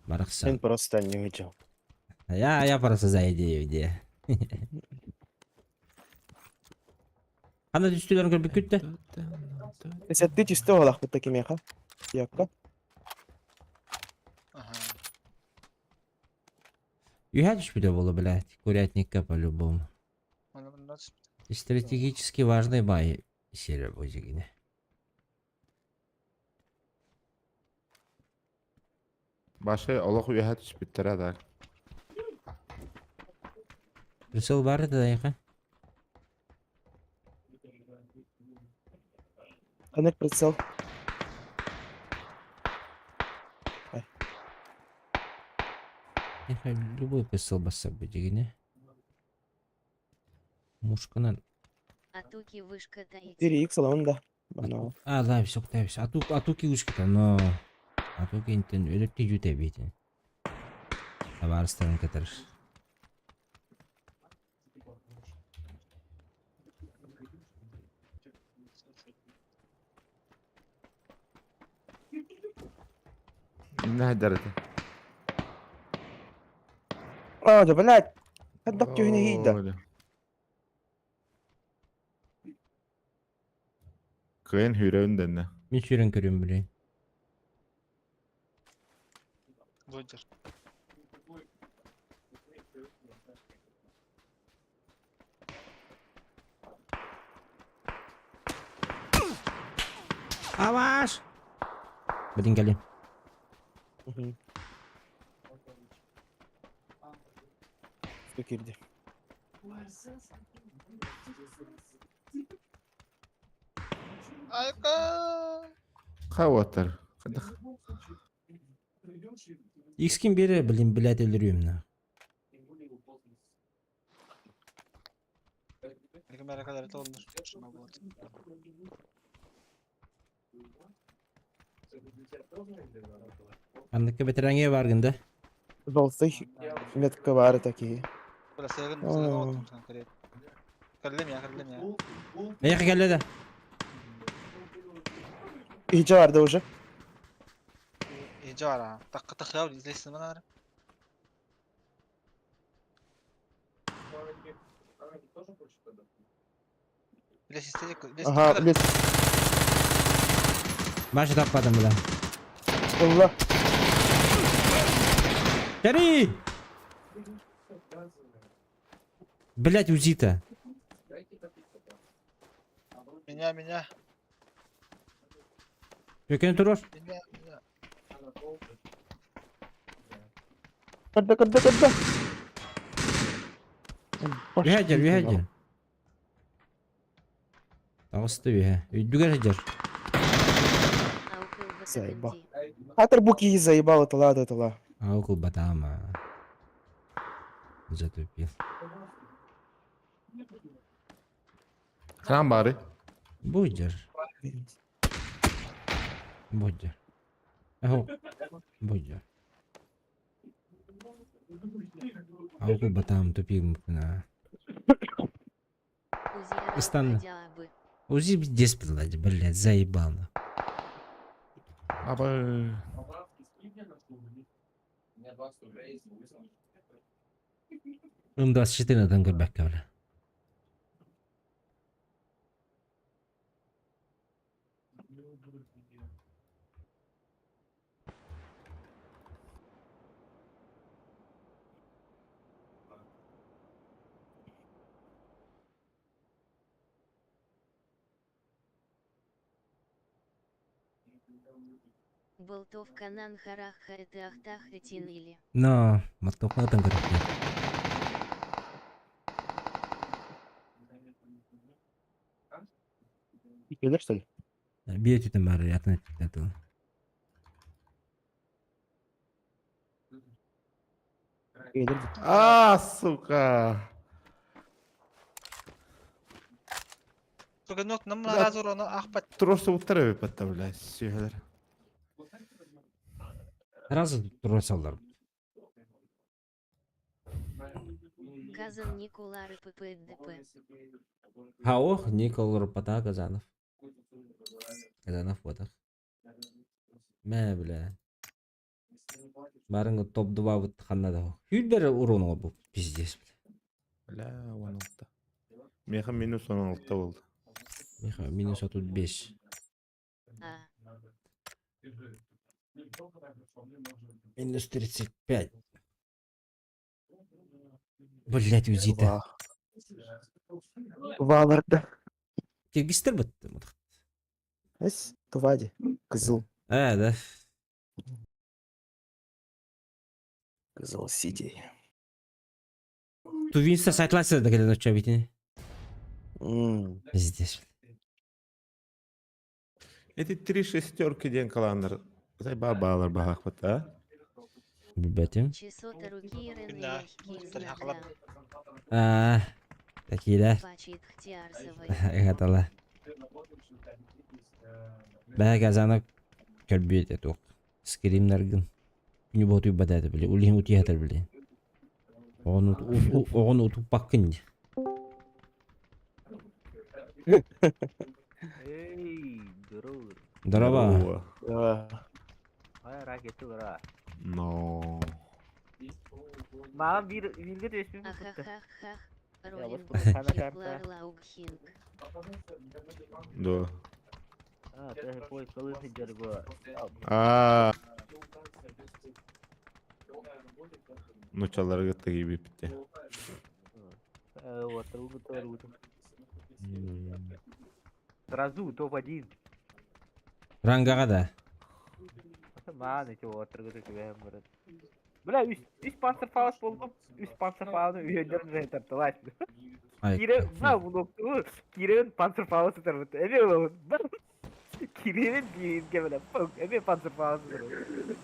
Барахсан. Мен просто не видел. Я просто за идею идея. Ханна түстүлэрин көрбүккүт да? Сэтти чисто олахпыт такимеха. Якка. Ага. Үһэ түспүтэ буолла, блядь, курятникка по-любому. Оны мында түспүт. Стратегически важный бай сире бу дьигине. Башы олох үөһэ түспүттэрэ да. Прицел бар это дайха? Ханнык прицел? Эхэ, любой прицел басса бу дьигине. Мушканан. Атуки вышка таити. 4х аламын да. Бана. А, да, все, все. Атуки вышка-то, но... Атуки интен өлөп тижүтэ битин. Табаарыстарын кытары. Инна хайдар этэ. А, да, блядь. Хаддак түһүнэ хийда. Кыайан хүрөөн дэннэ. Мин сүрэн көрүм билин. Блогер. Аваш! Блин, кэлин. Кирди. Айка! Хаватар. Хадах. Икскин бире, блин, блядь, өлөрүөм на. Билигин бәрәкәләр толлар. Шуна болады. Анныкка бэтэрэҥҥэ баргын да? Желтый метка бары такие. Бля, сыгын сыгын оттум конкрет. Кэллим я, кэллим я. Эйиэхэ кэллэ да? Иһдьэ барды уже. Иһдьэ бара. Такка тахыа излесин манары. Ага, блядь. Маша таппатым бля. Ылла. Кэри! Блять, УЗИ-то. Меня, меня. Өкөн турар. Меня, меня. Кырда, кырда, кырда. Үһэ дьэр, үһэ дьэр. Таҕыста үһэ. Үрдүгэр сылдьар. Заебал. Хатыр буки заебал, это ладно, это ла. Аукул батама. Затупил. Хаан баары? Будешь. Будешь. Аһо. Будешь. Аукул батам тупик мукна. Станна. Узи здесь, блядь, блядь, заебал. Аба. М24 тан көрбөккө бля. Болтовканан хараха это ахтах или. Но, маттокнатан көрөккө. Кэлэр что ли? Биэ түтэн баар атын этэ Кэлэр. А, сука. Сука, ну, нам разу роно ахпат. Просто уттара выпадта, блядь, сүйэлэр. Сразу туруорсаллар. Казан Николары ППДП. Хаох Никол Рупата Казанов. Казанов вот. Мэ бля. Барыҥ топ-2 ханна да. Хүлбер урон оҥорбут. Пиздец. Бля, 16. Меха минус 16 болды. Миха минус 35. А. Минус 35. Блять, УЗИ-то. Валарда. Киргизтер бытты. Эс, Тувади. Кызыл. Э, да. Кызыл Сити. Тувинста сайтлайсыз да кэлэн оччо битини. Пиздец. Эти три шестерки ден каландар. Зай бабалар бахахпат, а? Билбэтим. Чесота руки Да, Рен А, такие да. Пачит Хтиарсовой. Ыгатала. Бэһэ казанок көрбүөт этук. Скримнаргын. Күнү боотуйбат этэ били. Улиһин утуйа били. Оҕону оҕону утуппаккын дии. Эй, здорово. Здорово. Да. Ай, ракеты, ура. Но. Маған bir bilgi resmi tuttu. Ахахахах. Ya Роллинг. bu sana karta. Хитлар Лаугхинг. Да. А, ты пой кылысы жарго. А. Нучаларга тыгы бипти. Вот, ругу то ругу. Сразу топ-1. Рангаға да. Маған эти отыргы төкөбөм барат. Бля, үс үс панцерфауст болдум. Үс панцерфауны үйөндөрүн же тартылайт. Ай, Кире, мына блокту Кирен панцерфауст тарбыт. Эме болот. Кирен биринге бля. Эме панцерфауст тарбыт.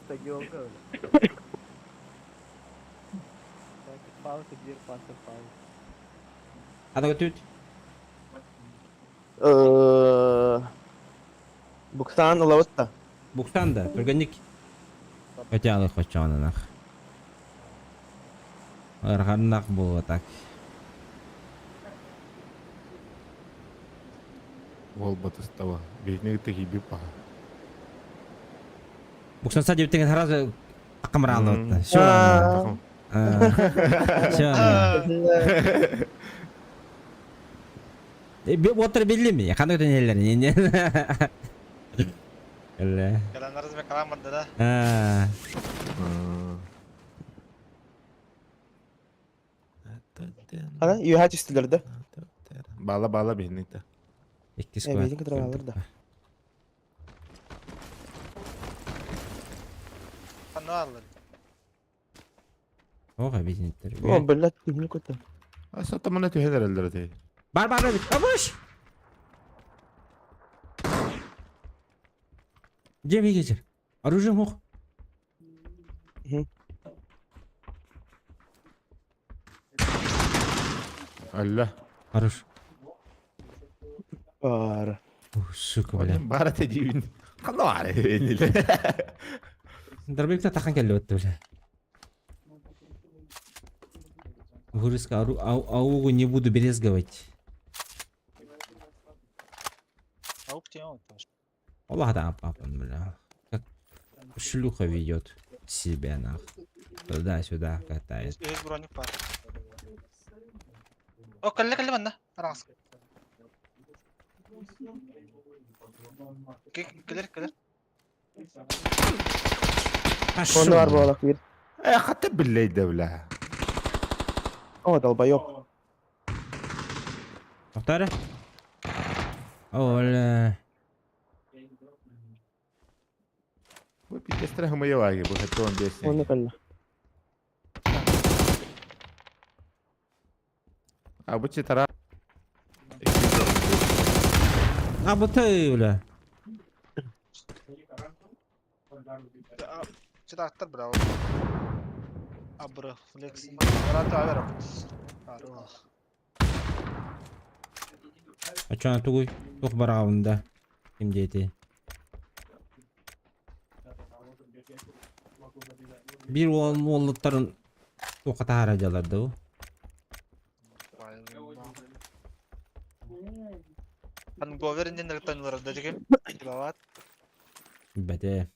Стадионга бля. Панцерфауст бир панцерфауст. Ада көтүт. Буктан ылабытта. Буктан да, түргенник. Өте алы хочонанах. Арханнах буолуо так. Ол батыстава. Бейнег тыгы бипа. Буксан са диэбиттэн сразу акамраалыбытта. Все. Все. Отыр биллими? Ханнык төнеллер. Эле. Кэлэн разве каламырда да? А. Ана, юха түстүлөр да. Бала бала бейнег да. Иккис Э, бейнег кытыралар да. Ханна аллар. Ога бейнеттер. О, блядь, не көтө. А сатамана түһелер элдер ти. Бар бар бар. Абыш. Деми geçir. Оружие мох. Алла. Хорош. Бар. Ух, сука, бля. Бара те дивин. Кандай бар? Дробовикта тахан келди өттү, бля. Вырезка аугу не буду брезговать. Аук тема тоже. Аллах да папа, бля. Как шлюха ведет себя, нах. Туда-сюда катает. Өз броник бар. О, кэллэ кэллэ манна. Араңас. Кэлэр кэлэр. Онно бар буолак бир. Э, хатта биллейде бля. О, долбоёб. Тоқтары? Оля. Бу пиздец хымыйы бу хаттон бесен. Онно кэллэ. А бу тара. А bu ты, бля. Читактар браво. Абры флекс. Рата авера. А чё тугуй? Тух барағында. Ким дети? Биир уол уоллуттарын туохха таһаара дьалар дуу? Ханговер иннин ырытан ылар да дигим. Киловатт. Билбэтэ.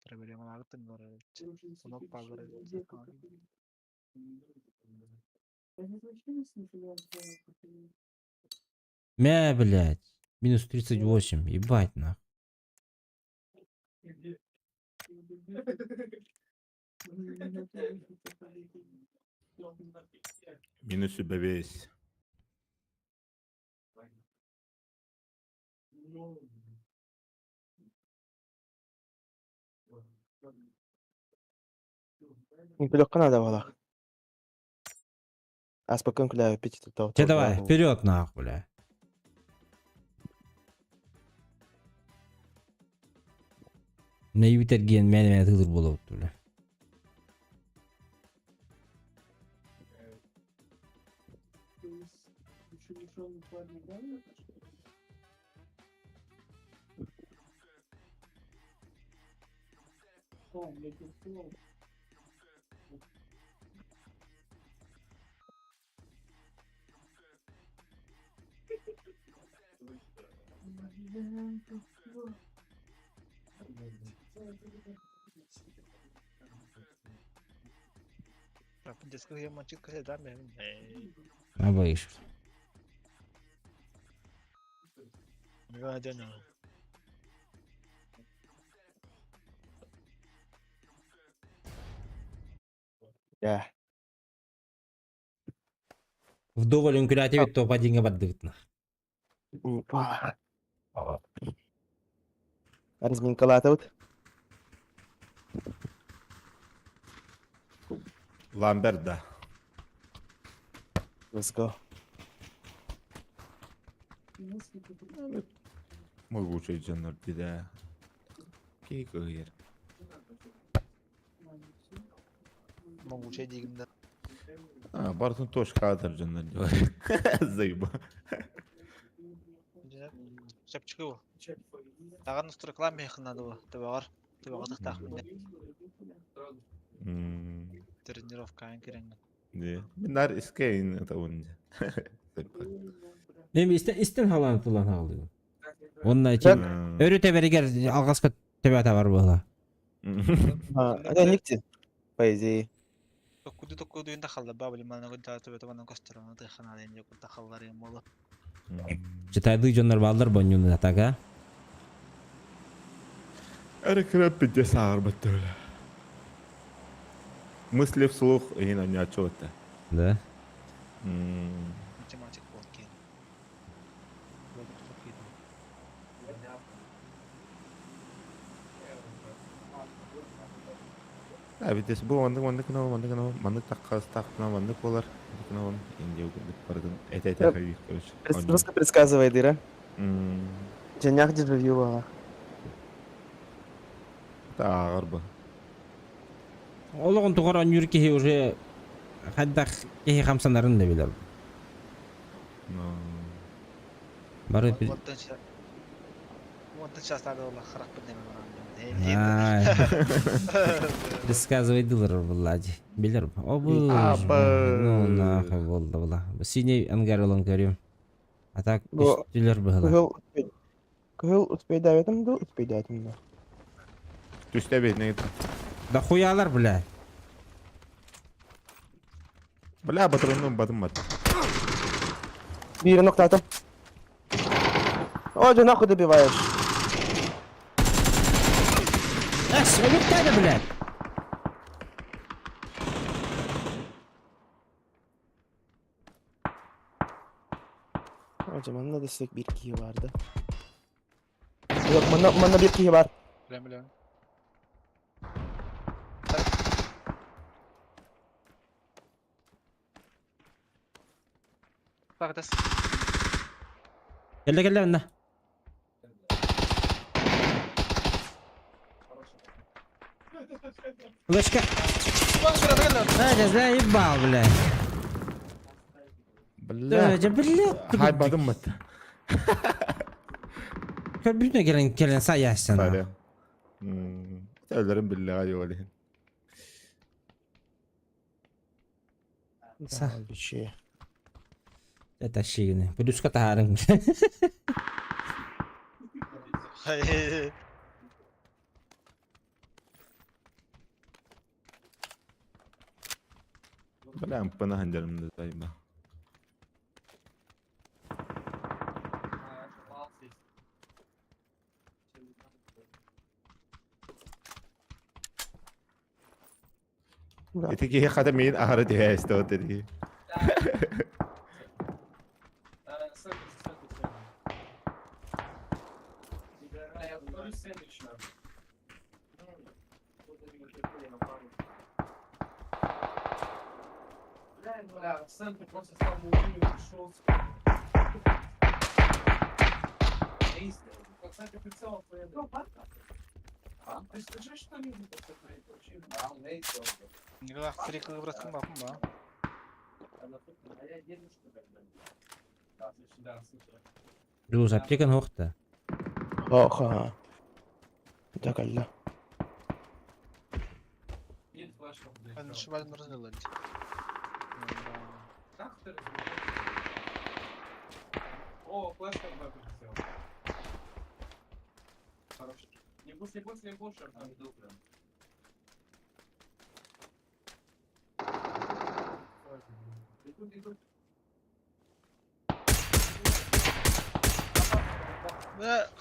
Проблемалаабыттан ылар Сонок пааллар Мэ, блядь. Минус 38. Ебать, нах. Минус бэбиэс. Күлүөххэ наада буолар. Ааспаккын күлээбиппит Че давай, вперед нахуй, бля. Мэйбит эргиэн мээнэ-мээнэ тыылыр буолабыт, бля. Абайыш. Дьэ. Вдоволь үҥкүлээтибит топ одиҥҥа бардыбыт нах. Опа. Разминкалаатыбыт. Ламберт да. Let's go. Могучай дьоннор дии Киһи кыһыйар. Могучай диигин да. А, барытын точка аатар дьоннор диилэр. Заеба. Чэпчэки бу. Даҕан устуруклаан миэхэ наада бу. Төбөҕөр. Төбөҕө тахтаахпын дэ. Тренировкаан кирэҥҥин. Не. Мин наар искэйин атабын. Мен истен истен халаан тулан хаалыгын. Уонна ити өрү тэбэригэр алҕаска төбөтө бар буола. А, никти. По идее. Токкуду токкудуйун да халла ба били манна гыдда төбөтө манна көстөр тыхана ден кутта халлар юм боло. Читайды дьоннор бааллар бонньуну атага. Эрэ кыра пиздец ааҕарбат төбөлө. Мысли вслух иһин онньооччу это. Да. Математик буол киэн. А ведь бу маннык маннык гына маннык гына маннык таххастаахпына маннык буолар маннык гына индия курдук барытын этэ-этэ хайыыр короче. Просто предсказывай дыра. Дьэннээх дежавю буолар. Тааҕар бу. Олоҕун тухары онньуур киһи уже хайдах киһи хамсанарын да билэр. Бары Уонтан чаастаады буолла харахпын нэмэ баран. Предсказывай дылар булла дии. Билэр. Обы. Ну нахуй буолла була. Синий ангар ылан көрүм. А так үстүлэр быһыла. Кыһыл кыһыл успейдаабатым дуу, успейдаатым дуу. Түстэ бит Да хуялар, бля. Бля, батырынным батым бат. Биирин охтаатым. О, дьэ нахуй добиваешь. Эс, өлүктээдэ, блядь. О, дьэ, манна да сик биир киһи баар да. Yok, манна, манна биир киһи баар. Билэн билэн. Багатас. Кэллэ кэллэ онно. Флешка. А, заебал, блядь. Бля. Да, блядь. Хай батым бат. Көрбүтүнэ кэлэн кэлэн саяссан. Саря. Өлөрүн биллэҕэ дии ол иһин. Са. Бичи. Это шигини. Плюска таһаарыҥ. Бля, ампына ханжарым да тайба. Ити киһи хата миин аһары түһэ истэ дии. Николай три кылыбыратын бакын ба. Плюс аптекан хохта. Оха. Дакалла. Шибаль нұрзылы.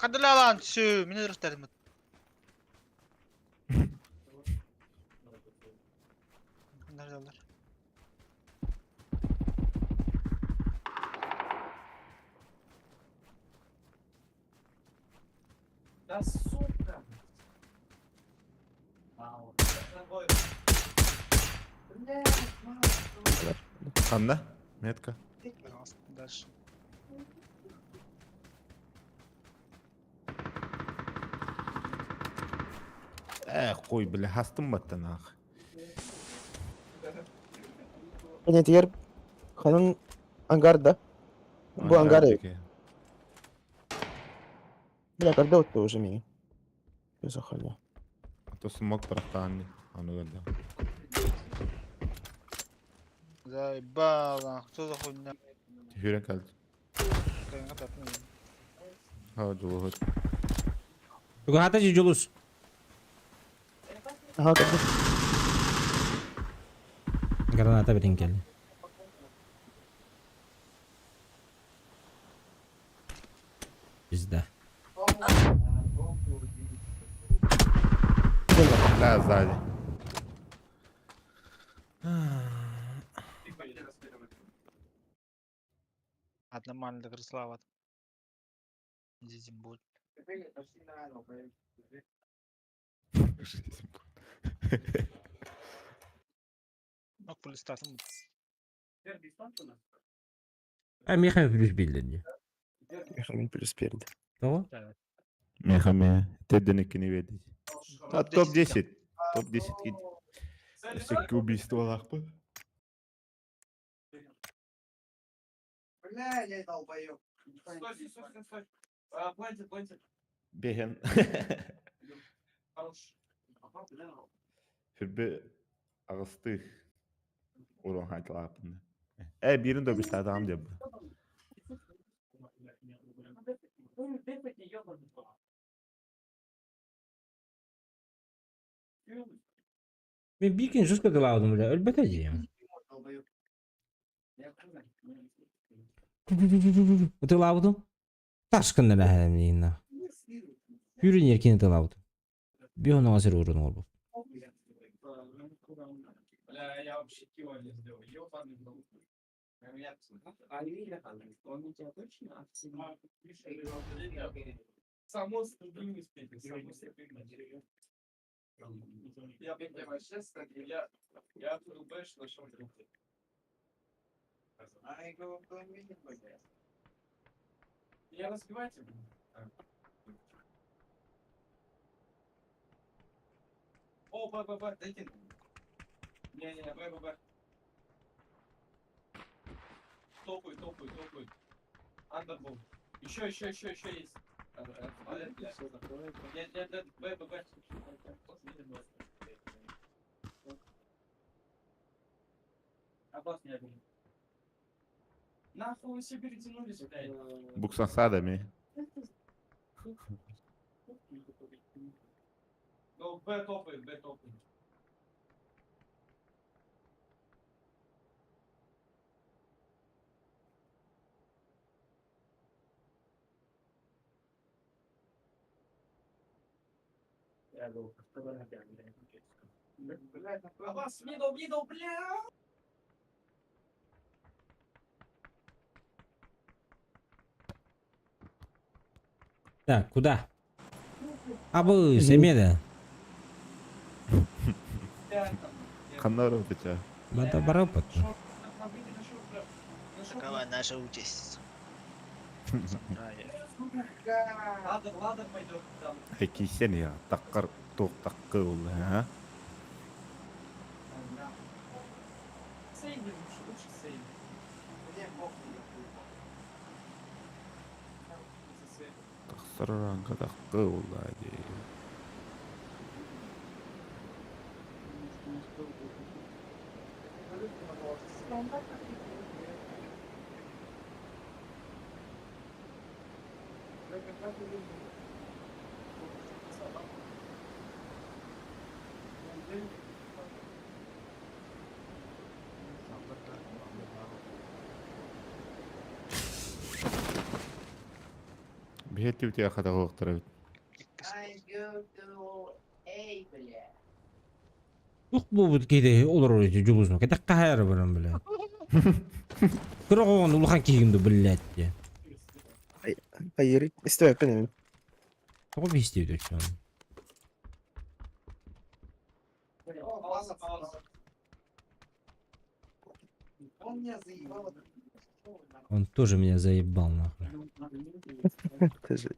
Қадылалан түсі, мені дұрыстарым. Нұрзылар. Ханна? Метка. Дальше. Э, қой, бля, хастым баттан ах. Понятие ханын ангар да? Бу ангар. Бля, когда вот ты уже меня? Захали. А то смог прохтанни. А ну да. Заебало, кто за хуйня? Хүрен калды. Ha, жолу. Хата жолус. Ага, когда? Граната берин келди. Bizde. Да, сзади. Нормально Крыслава. Здесь будет. Ну, полистатым. А меха плюс билден. Мехамин плюс перед. Того? Мехаме, тедден веди. А топ-10. Топ-10 ки. Всякие убийства лахпы. Бля, я долбоёб. Стой, стой, стой, стой. Плантит, плантит. Беген. Хорош. Хүрбе ағысты урон хайтылапын. Э, бирин да бистады ам деп. Мен биркин жестко дылаудым бля, өлбөтө жейм. Дылаудым. Ташкын эле Хүрүн еркин дылаудым. Бион азыр урун олбу. Бля, я вообще кило не сделал. Ёбаный в рот. Само с другими успехи, само с другими. Я вообще, я врубаешь нашел друг. Я разбивайте. О, Б, Б, Б, дайте. Не-не-не, Б, Б, Б. Топай, топай, топай. Андербол. Еще, еще, еще, еще есть. Нет, нет, нет, Б, Б, Б. Нахуй вы все перетянулись, блядь. Буксансада ми. Ну, Б топает, Б топает. Аббас, мидл, мидл, бля! Так, куда? Абы, семеда. Ханна барбыт ча. Бата барапат. Такова наша участь. Самурая. Ладер, ладер пойдет там. Кисен я. Таккар тук таккы ол, ha? Сейви лучше, лучше сейви. Тахсаранга таккы ол ди. Биһи түтэ хата хоқтар. Ух бу киде олор олор жулузма. Кета кахайра барам блядь. Кырогон улахан кигинду блядь. Хайыр, истебеппин эми. Тоҕо биистии өчөн. Пауза, пауза. Он тоже меня заебал нахуй. Это же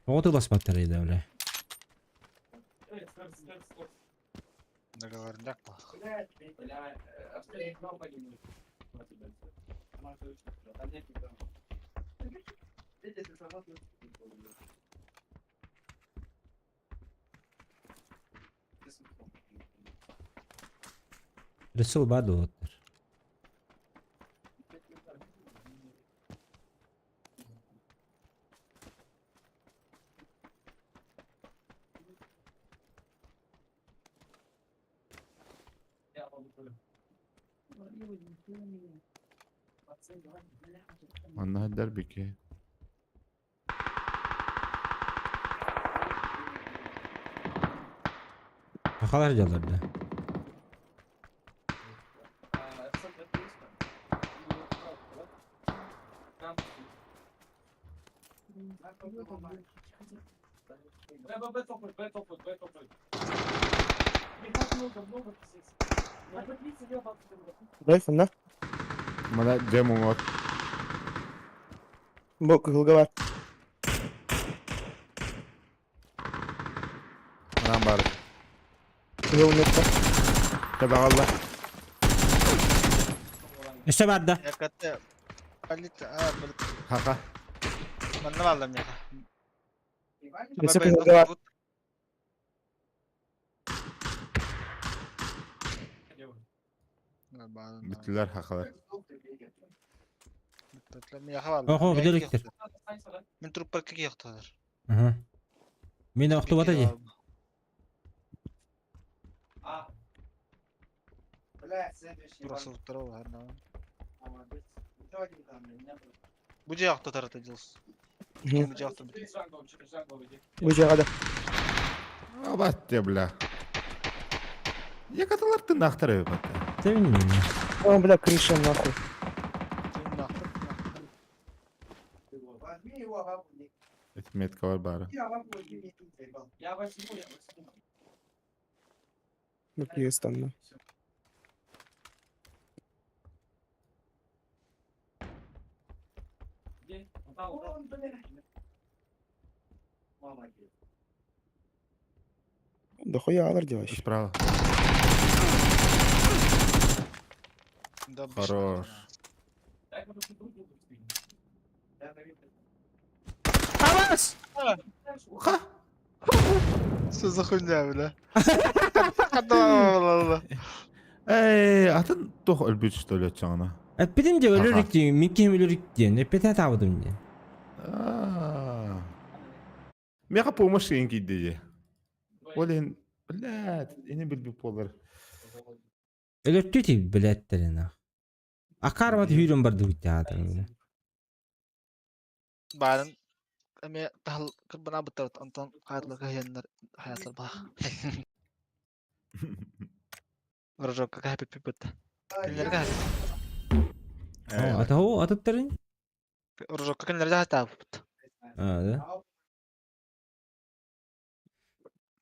Тоҕо тыласпаттар еді бля. Договорняк был. Бля, Рысыл бады оттар. Манна хаддар бике. Хахалар жалар бля. Б, Б, Б топает, Б топает, Б топает. Их много, много, пиздец. Дай фонна. Мана демо от. Бу кыһылга бар. Манан бар. Кыһыл метка. Табагалла. Өссө барды. Якаты. Полит, а, блин. Хака. Манна баллам яха. Өссө кыһылга бар. Бүттүлэр хакалар. Охо, билеликтер. Мен туруп паркка кияқталар. Аха. Мен охтубата ди. Burası второго гарна. Бу жакта тарата жылс. Бу жакта. Бу жагада. Абатте бля. Якаталар тынахтар бат. Тем О, бля, крыша нахуй. Метка бар бары. Я возьму, я возьму. Бу киестанна. Где? Вон, блядь. Дохуя алар дии вообще. Справа. Да, Хорош. Абас! Ха! Что за хуйня, бля? Хата Эй, атын туох өлбүт что ли оччоҕуна? Эппитим дии Аха. өлөрүк диэн, мин киһим өлөрүк диэн, эппитэ таабытым диэн. Аа. Миэхэ помощь диэн киирдэ дии. Ол иһин, блядь, ини билбит буолар. Өлөртүү ти билээттэрин ах. Акаарбат хүүрэн бардыбыт театр. Баарын эмиэ таһыл кырбанаабыттар онтон хаайтлар кыһыйаннар хаайатлар баах. Вражокка кэһэппиппит. Кинилэргэ кэһэппит. Ата хоо атыттарын? Рожокка кинилэргэ хаһаатаабыт. А, да?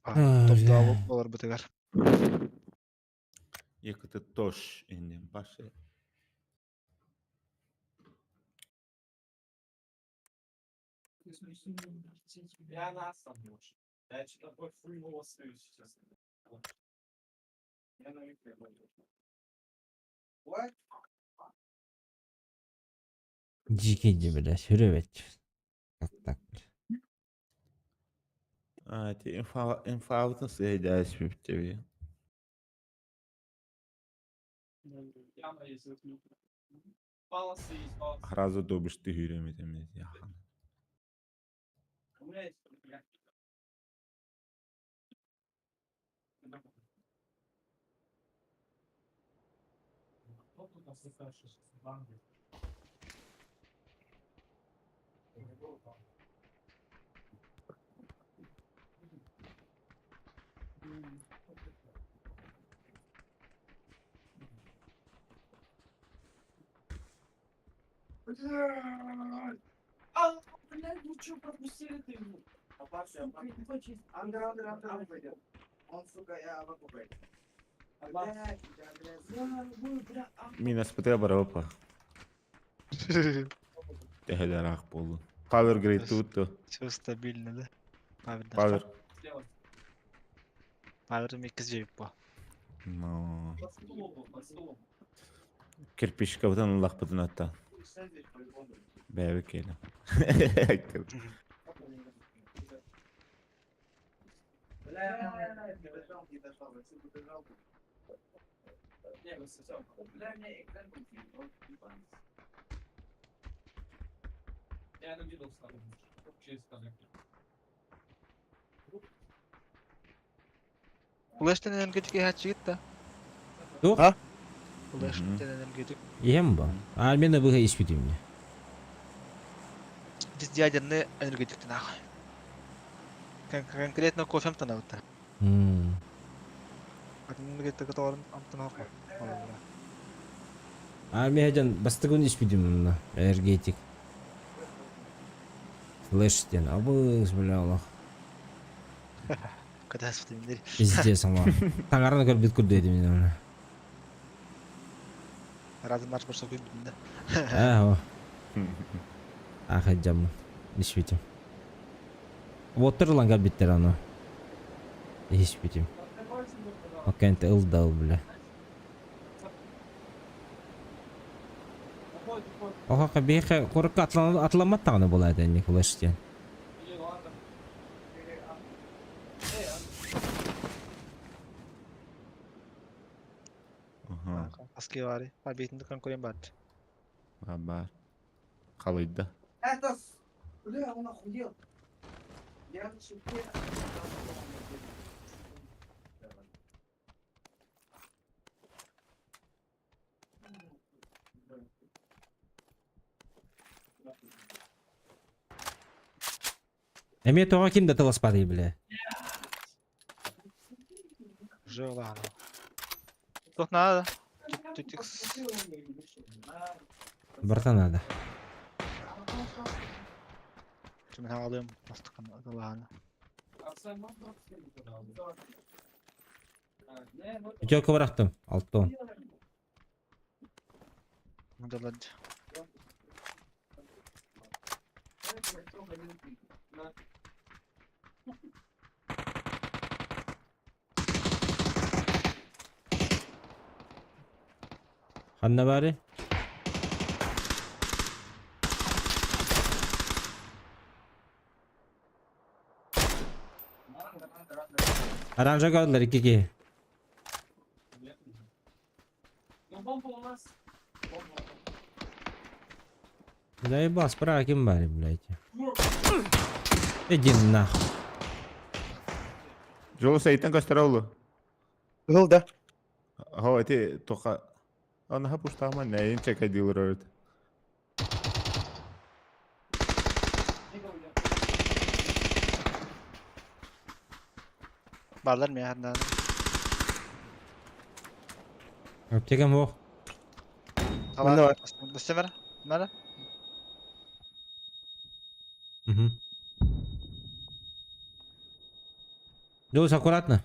Топтообут олорбутугар. Якыты тош иннин башы. Дьиикэй дии бля, сүрү эбит. Так так. А, ти инфа инфабытын сыйдааспипти. Сразу добышты хүрэмит яхан. Мин СПТ барапа. Тэһэлэраах буоллун. Power Grade туутtu. Все стабильно, да? Power. Power. Power иккис жейп бу. Но. Кирпичкабытын ыллахпытын аттан. Бэйэбит кэлэн. Флештен энергетик иһээччигит да? Туох? А? Флештен энергетик. Иһэм бу. Армияны быһа испитим дии. Ядерный энергетиктен аах. Конкретно кофем танабыттар. Энергетика тоҕорун амтан Армия дьон бастакын испитим онно. Энергетик. Флеш диэн абыс бля олох. Катастрофа Пиздец ама. Таҥараны көрбүт курдук этим мин оны. Разы марш барса күн да. Ээ, Аха дьаммын. Испитим. Уоттар ылан кэлбиттэр аны. Испитим. Окенте ыл да ыл бля. Оха биһиэхэ куоракка атыламмат даҕаны буолаа этэ Николаш диэн. Аски баары. Победный конкурент бар. Баар. Халыйда. Это, бля, он охуел. Я на шипе. Эмиэ тоҕо ким да тыласпатый бля. Уже ладно. Тут надо. Тут Барта надо. Мен алыам бастыкын ладно. Пятерка бырахтым. Алтон. Мындалар. Ханна баары? Оранжа көрдүлэр икки киһи. Заебал, справа ким баар, блядь. Иди нахуй. Жолу сайтан көстөр олу. Кыһыл да. Хо эти тоха. Ана пуштама нейин чекай дилер өрөт. Баалар миэхэ наада. Аптекам суох. Манна бар. Быстымара. Мара. Угу. Дулус, аккуратно.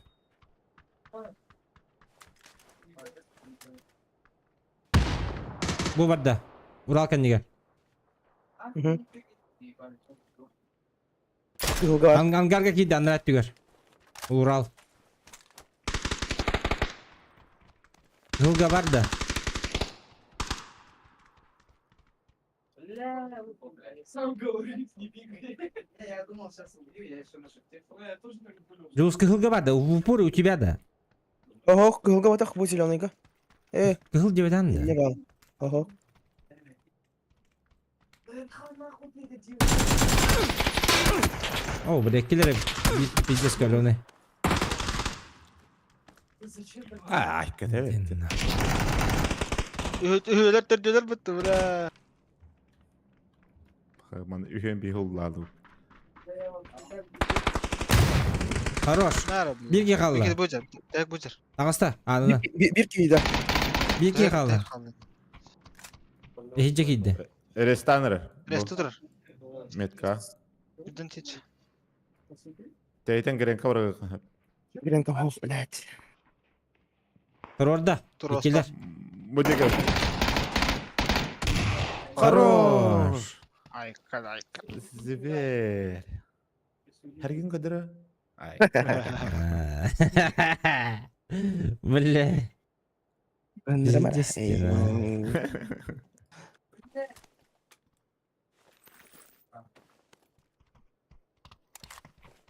Бу барда. Урал кэннигэр. Мгм. Кыһылга бар. Ангарга киирдэ анараа өттүгэр. Урал. Кыһылга барда. Дьулус кыһылга барда. В упор у тебя да. Оһох, кыһылга батах бу зеленыйга. Э, Кыһыл диэбэтэн не да. бал. Оһох. О, бля, киллеры пиздец каленый. Ай, кэтэ. Үһүөлэр төрдүөлэр бытты бля. Ман үһүөн биһуллаалу. Хорош. Нара. Биир киһи хаалла. Бир бу жер. Тек бу жер. Таҕыста. Аанына. Биир киһи да. Биир киһи хаалла. Иһирдьэ киирдэ. Рестанер. Ресте турар. Метка. Үрдүн тич. Тейтен гренка барга. Гренка хоф, блядь. Туруорда. Туруоста. Иккилэр. Бу диэки. Хорош. Айка, айка. Зверь. Харгин көдөрө. Ай. Бля. Бандера Пиздец, Эй,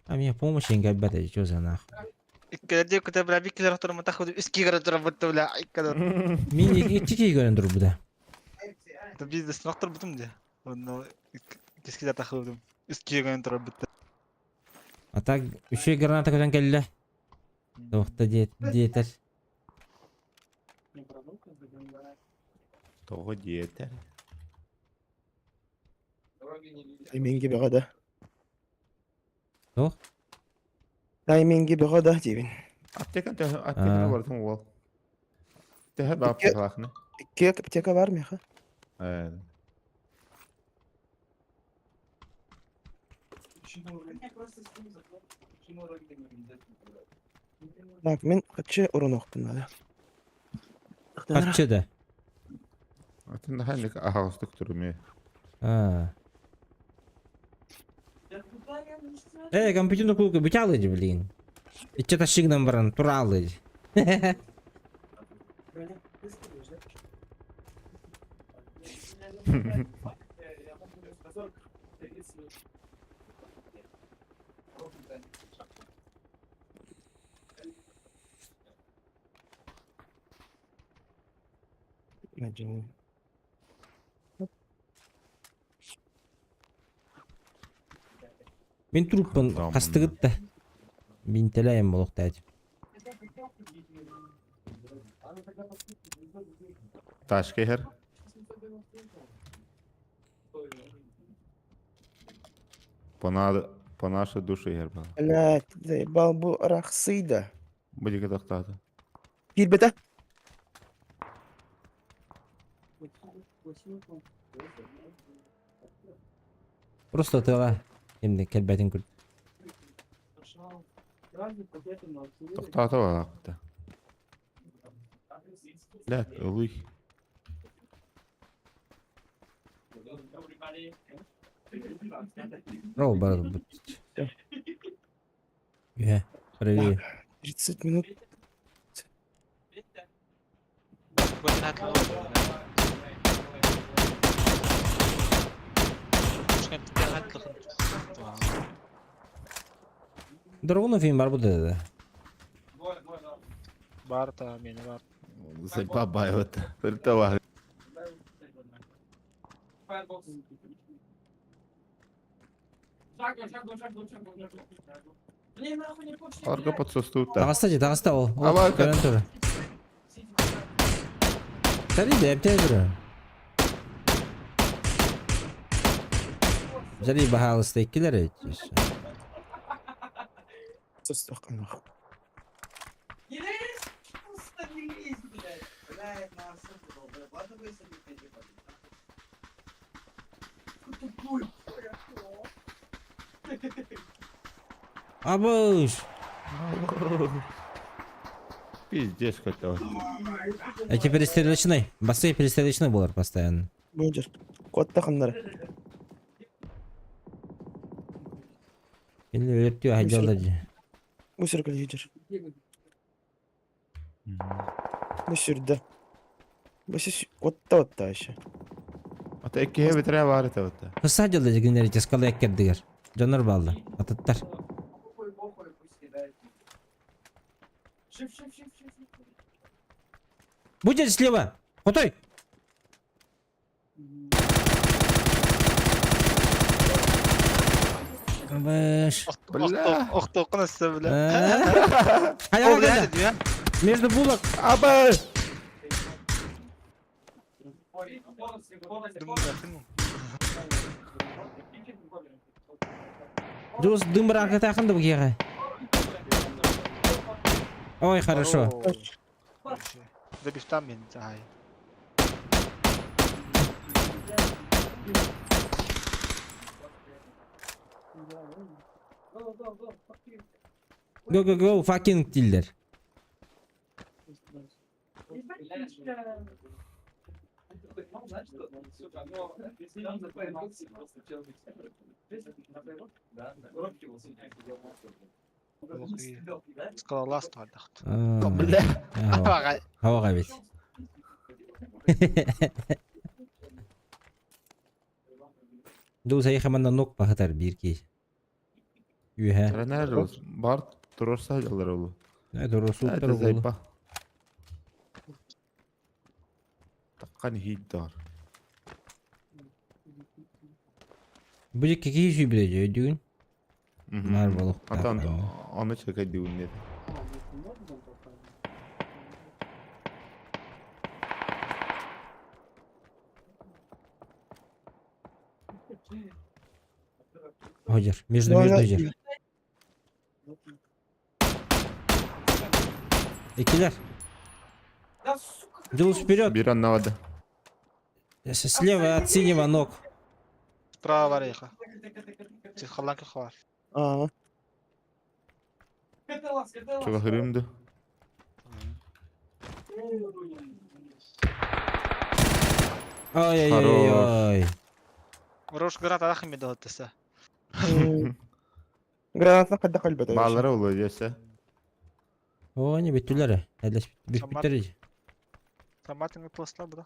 А мне помощь не ребята, что за нахуй? Иккилер көтө бля бир килер турар матах үс кигер турар бытты бля. Айка. Мин икки көрөн тур буда. Бизнес нохтор бутум де. Онно кескилер тахылдым. Үс кигер турар бытты. А так үчүгэй граната көтөн кэллэ. Туохта диэтэр. Тоҕо диэтэр. Тайминги бөҕө да. Туох? Тайминги бөҕө да диибин. Аптека төһө аптеканы Аа. барытын уол. Төһө баа Икки- аптекалаахны. Икки аптека бар миэхэ. Э. Так, мин хаччы уруnuохпун надо. Харчы да. Атын ханнык аһаҕастык туруме. А. Э, компьютерный клуб бүтэ блин. Иччэ ташыгынан баран туралы. Надеюсь. Мин труппун Там. хастыгыт да. Мин теләйем болуктаать. Ташка иһэр. По на по нашу душу иһэр баа. Блядь, заебал бу арахсыйда. Бу диэки тохтоото. Киирбэтэ. Просто тыла. Эмне кэлбэтин күл. Тохтоото баалаахпыта. Блядь, ылый. Рол бар бут. Е, привет. 30 минут. Бу Дорогуну фильм бар бу да. Бар та мені бар. Сайпа бай вот. Только Арга подсостута. Таҕыста дии, таҕыста ол. Ол Ава, көрөн турар. Сари эптээ турар. Сари баһаалыста иккилэр эбит. Состох. Абыш! Пиздец хотел. Эти перестрелочный. Басы перестрелочный болар постоянно. Бу жер. Куотта ханнара. Или өлөттүү айдалда дии. Бу сирге жер. Бу сирде. Бу сис куотта отта еще. Ата иккиһэ битэрэ баар этэ вот. Хысса дьалла дигиннер ити скала эккердигер. Дьоннор бааллар. Атыттар. Будет слева! Хотой! Абыш. Бля. Охтоқын өссө бля. Хайа Ол кэллэ. бля. Между булок. Аба! Дус дым баракатахын да бугега. Ой, хорошо. Забифтан мен ай. Go go go fucking diller. Скалолаз туардахт. Бля. Хава ведь. Дус айхаманда нок пахатар бирки. Үһэ. Тренер бар турорса жалар олу. Это Это росуттар болу. зайпа. Таккан хиддар. Бу кики сүбүдө дүйүн. Нар болук. Ата аны чекай дүүнне. Хожер, между между жер. Икилер. Дулс вперед. Бир аннавады. Слева от синего ног. Справа бар яха. Тихалан кахвар. Аа. Чуга хырымды. Ой ой ой. Рош гранат ахын мен дагыттаса. Гранатна кадда калбата. Баалары олу десе. О, не бүттүлөр. Элеш бүттүлөр. Саматын пластла бу да.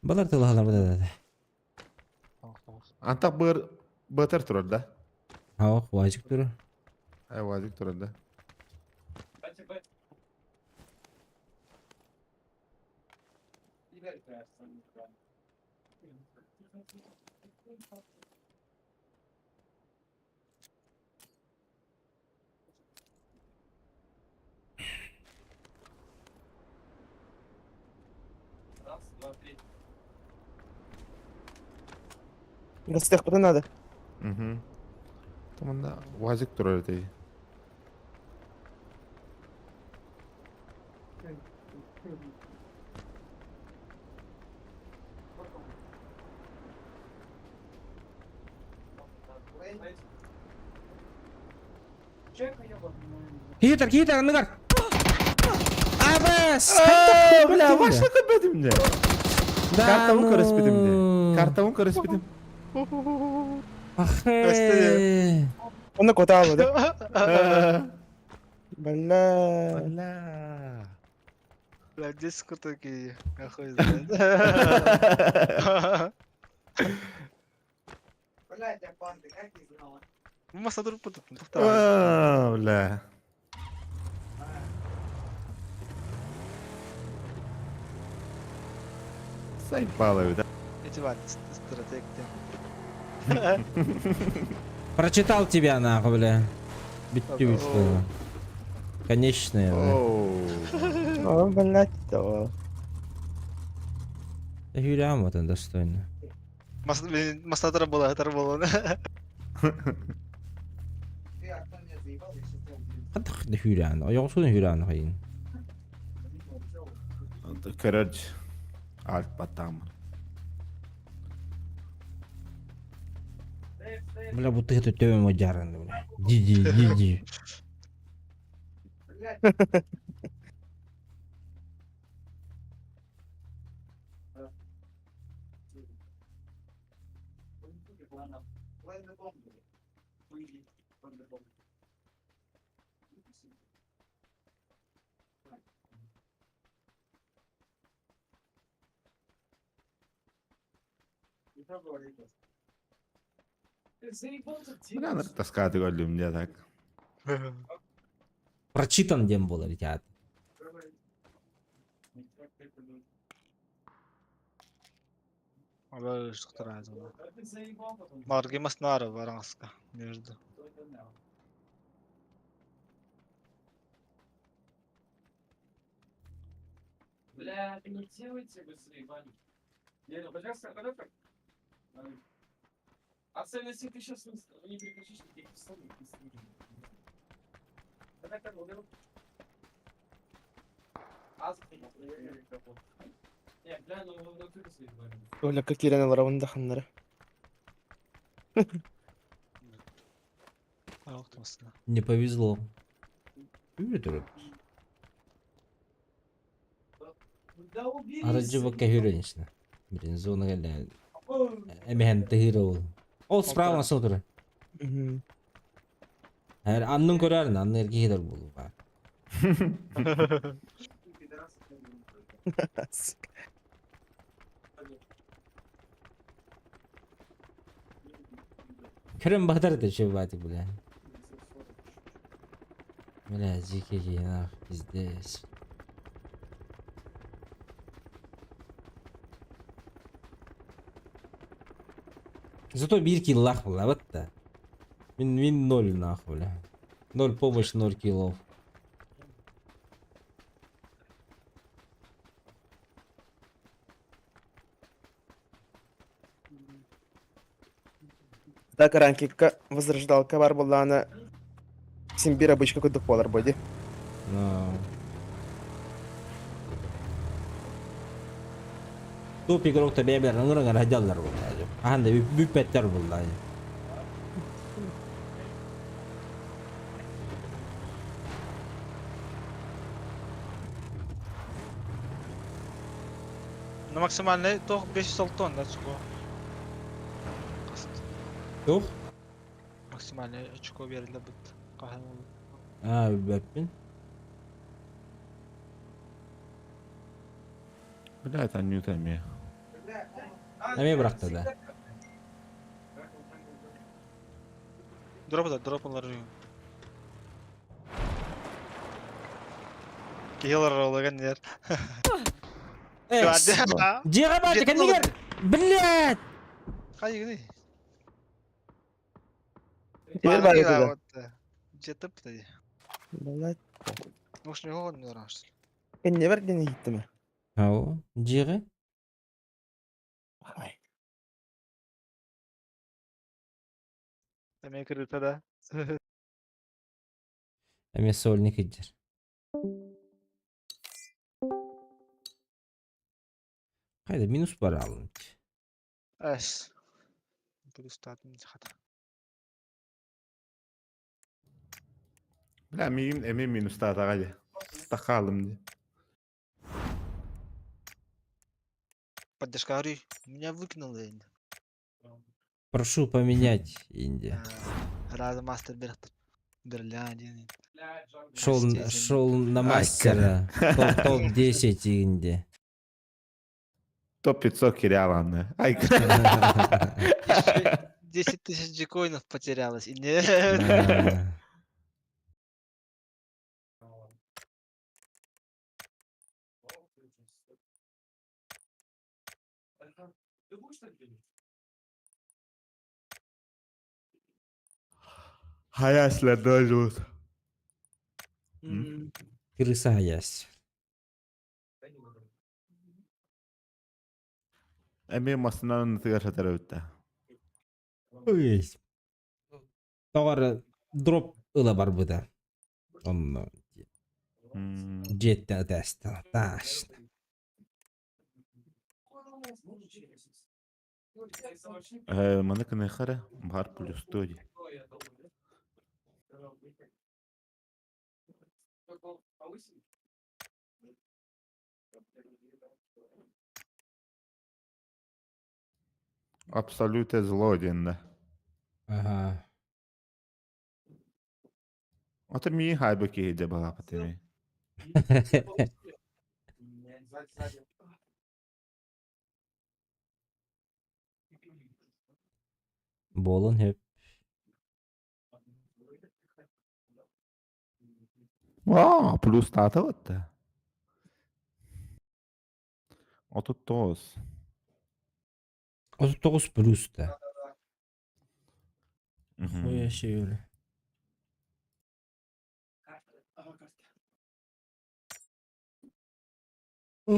Балар тылалар да. Антак быр бытыр турар да. Хава вазик тур. Ай вазик турар да. Гастых куда надо. Мгм. Таманда вазик турар дей. Китер, китер, аныгар. Абас! Бля, ваша көбөдүм не? Да. Картамын ну. көрөспүдүм не? Картамын көрөспүдүм. Ахе. Оны кота алды. Бля. Бля. Бля, здесь такие, хуй знает. Маса тур тоқтар. А, бля. Сайпаловый, да? Эти бар, стратег. Прочитал тебя нахуй, бля. Бүттү бүттү. Конечная, бля. Оу. О, блядь, то. Юлям вот он достойно. Маса була, тар була. Хадах да хүрэн. Ойоҕсун хүрэн хайын. Короче, альт потам. Бля, будто это төбөм одярын, бля. Диди, диди. Бля, надо таскать его мне так. Прочитан дем было, ребят. Марги маснары бараңаска между. Бля, ну делайте вы заебали. Не, ну пожалуйста, когда так? А цель, если ты сейчас не прекращишь, я тебе сам не слышу. Давай так, уберу. А, Не, бля, ну в натуре заебали. Оля, как Ирина Ларавында ханнары. Не повезло. Хүрэ Да убери. Араджы бакка хүрэнишна. Блин, зона гэлээ. Эмэхэн тыһыр ол. Ол справа на сотура. Мгм. Эр аннын көрөрүн, анны эрги хидер болу ба. Сука. Көрөн бадар да чөбати бля. Бля, зикеги нах пиздец. Зато бир киллах была, вот да. Мин ноль нахуй, бля. Ноль помощь, ноль киллов. Так, ранкикка возрождалка бар буллаана Симбир обычка кудук болар боди. Но... Топ игрок та бэбэр ыңырыңар хадяллар булла. Аханда бүппеттер булла. Ну максимальный тох 506 тонн, да, очко. Yok. Максимальный очко берилди бит. Кахан oldu. А, бүппин. Бля, это не там. Эме быракты да. Дроп да, дроп алар. Киллер олаган ер. Жега барды, кәнигер! Блядь! Кай гыны? Теперь бар это да. Жетип да. Блядь. Уж не гон не раш. Кенне бар дени гиттиме. Ау, жега? Ай. Эме кырыта да. Эме сольник иджер. Кайда минус бар алын. Эс. Плюс татым хата. Бля, мигин эми минус та тагали. Тахалым ди. Поддержка говори. Меня выкинуло. енді. Прошу поменять, Индия. Раза мастер берет. Берля один. Шел, Настя, шел на мастера. Топ-10 инде. Топ-500 киряланны. Ай, Ещё 10 тысяч джекоинов потерялось. И не... Да. Хаяслар дожут. Крыса ясь. Эми масынан тыгар сатар өттө. Ой. Тоҕор дроп ыла барбыта. Онно дьиэттэн ытаста. Таш. Маны кыныхара бар плюс тоди. Абсолютно зло диэннэ. Ага. Ото мии хайба киһи дэ балаапат эми. Буолун хөп. Аа, плюс таата батта. 39. 39 плюс да. Хуя себе. Ой,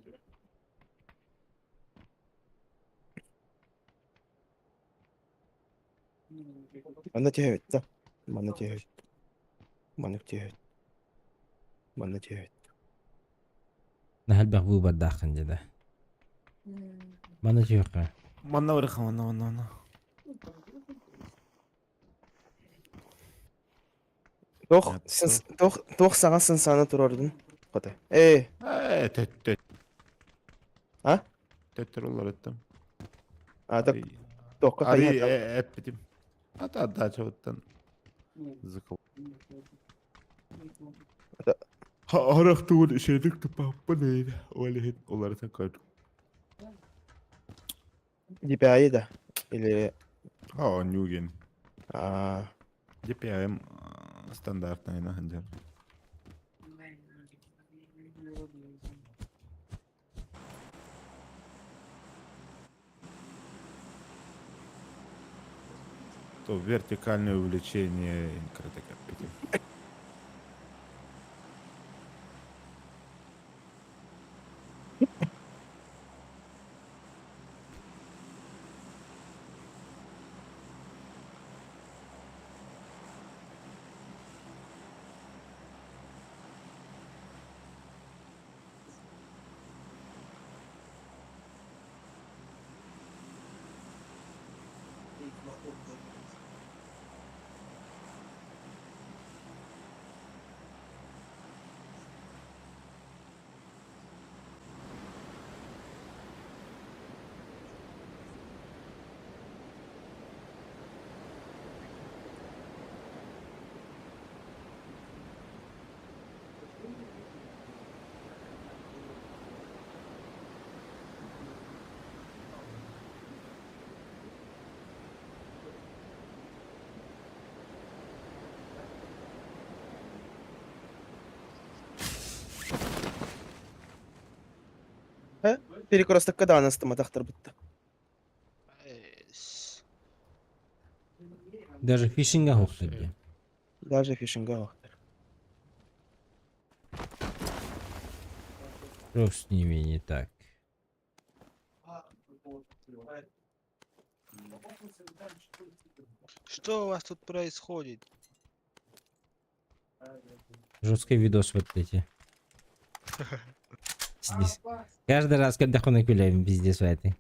бля. Манна түһэбит да. Манна түһэбит. Маннык түһэбит. Манна түһэбит. Наһаа элбэх выбордааххын дьэ да. Маны түһүөххэ. Манна барыха, манна, манна, манна. Туох туох туох саҥа сынсааны туруордун? Хотой. Ээ. Ээ, төттө. А? Төттөр олар эттим. А так туохха Ари хайа эппитим. Ата дачабыттан. Зыкыл. Харах тугун ишедик тупаппын эйде. Ол иһин уларытан көрдүм. DPI да? Или О, Нюген. а DPI стандартный нахандер. То вертикальное увеличение инкротокапити. Перекрестокка даҕаны ыстаматахтарбыт. Даже фишинга суохтар диэн. Даже фишинга суохтар. Что с ними не так? Что у вас тут происходит? Жесткий видос вот эти. Здесь. Каждый раз, когда хуна күлэбин пиздец в этой.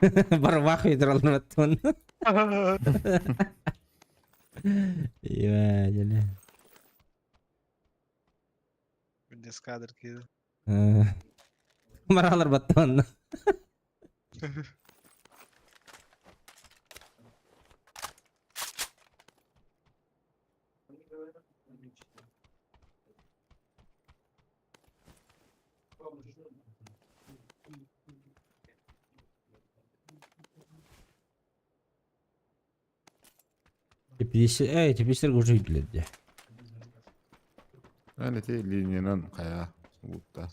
Барвах өйдөрөллөмөттүн. Ебать, Пиздец кадр киирдэ. Маралар баттан. Теплисе, теплицэр уже билэрдэ. Аны ити линиянан хайа уутта.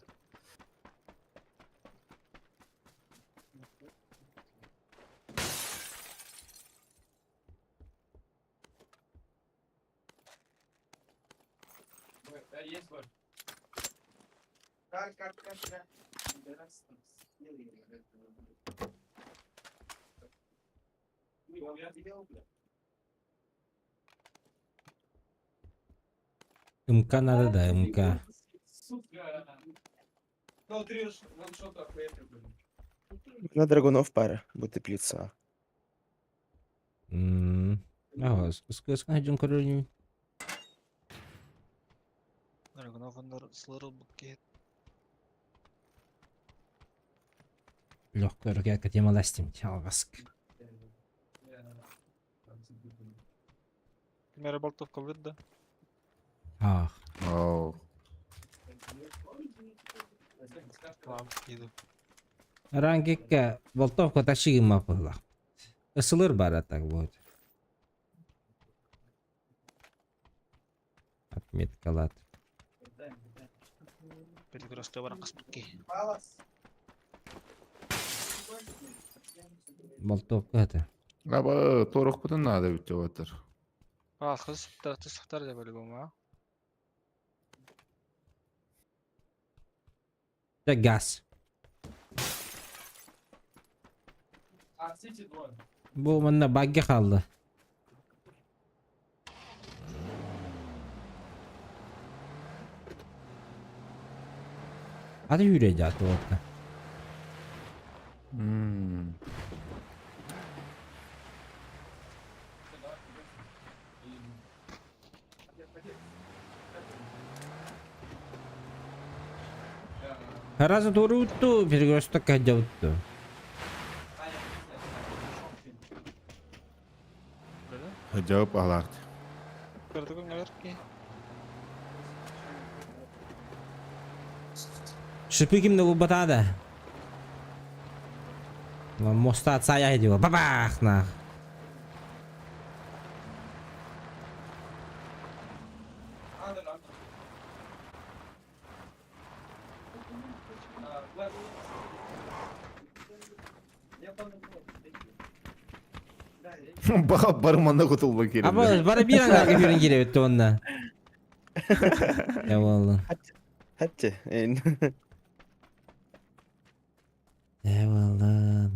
МК надо, да, МК. На Драгунов пара, бу теплица. Ага, скажем, короче. Драгунов оннор сылыр ылбыт киһи. Легкая ракетка тема ластим, алғаск. Ким эрэ болтовка ылбыт да? Ах. Оу. Лам иду. Рангикка болтовка тащигин мапылах. Ысылыр бара так вот. Отметкалат. Перекрестка баран хаспыт киһи. Болтовка это. Аба торохпутун наада бүттө батыр. Аалхыз сыттар деп по-любому, а? Это газ. Бу манна багги хаалла. Аты үүрэ дьааты уотта. Мм. Раза туруутtu, перекрестокка сылдьабыт Жауап аларт. Көрдүгүн ки. Шипы ким да булбатаада. Моста отсая диво. Бабах нах. Баха барманда кутулба кирилде. Аба бара бир аңга кирин киребит онна. Я болла. Хатчы. Я болла.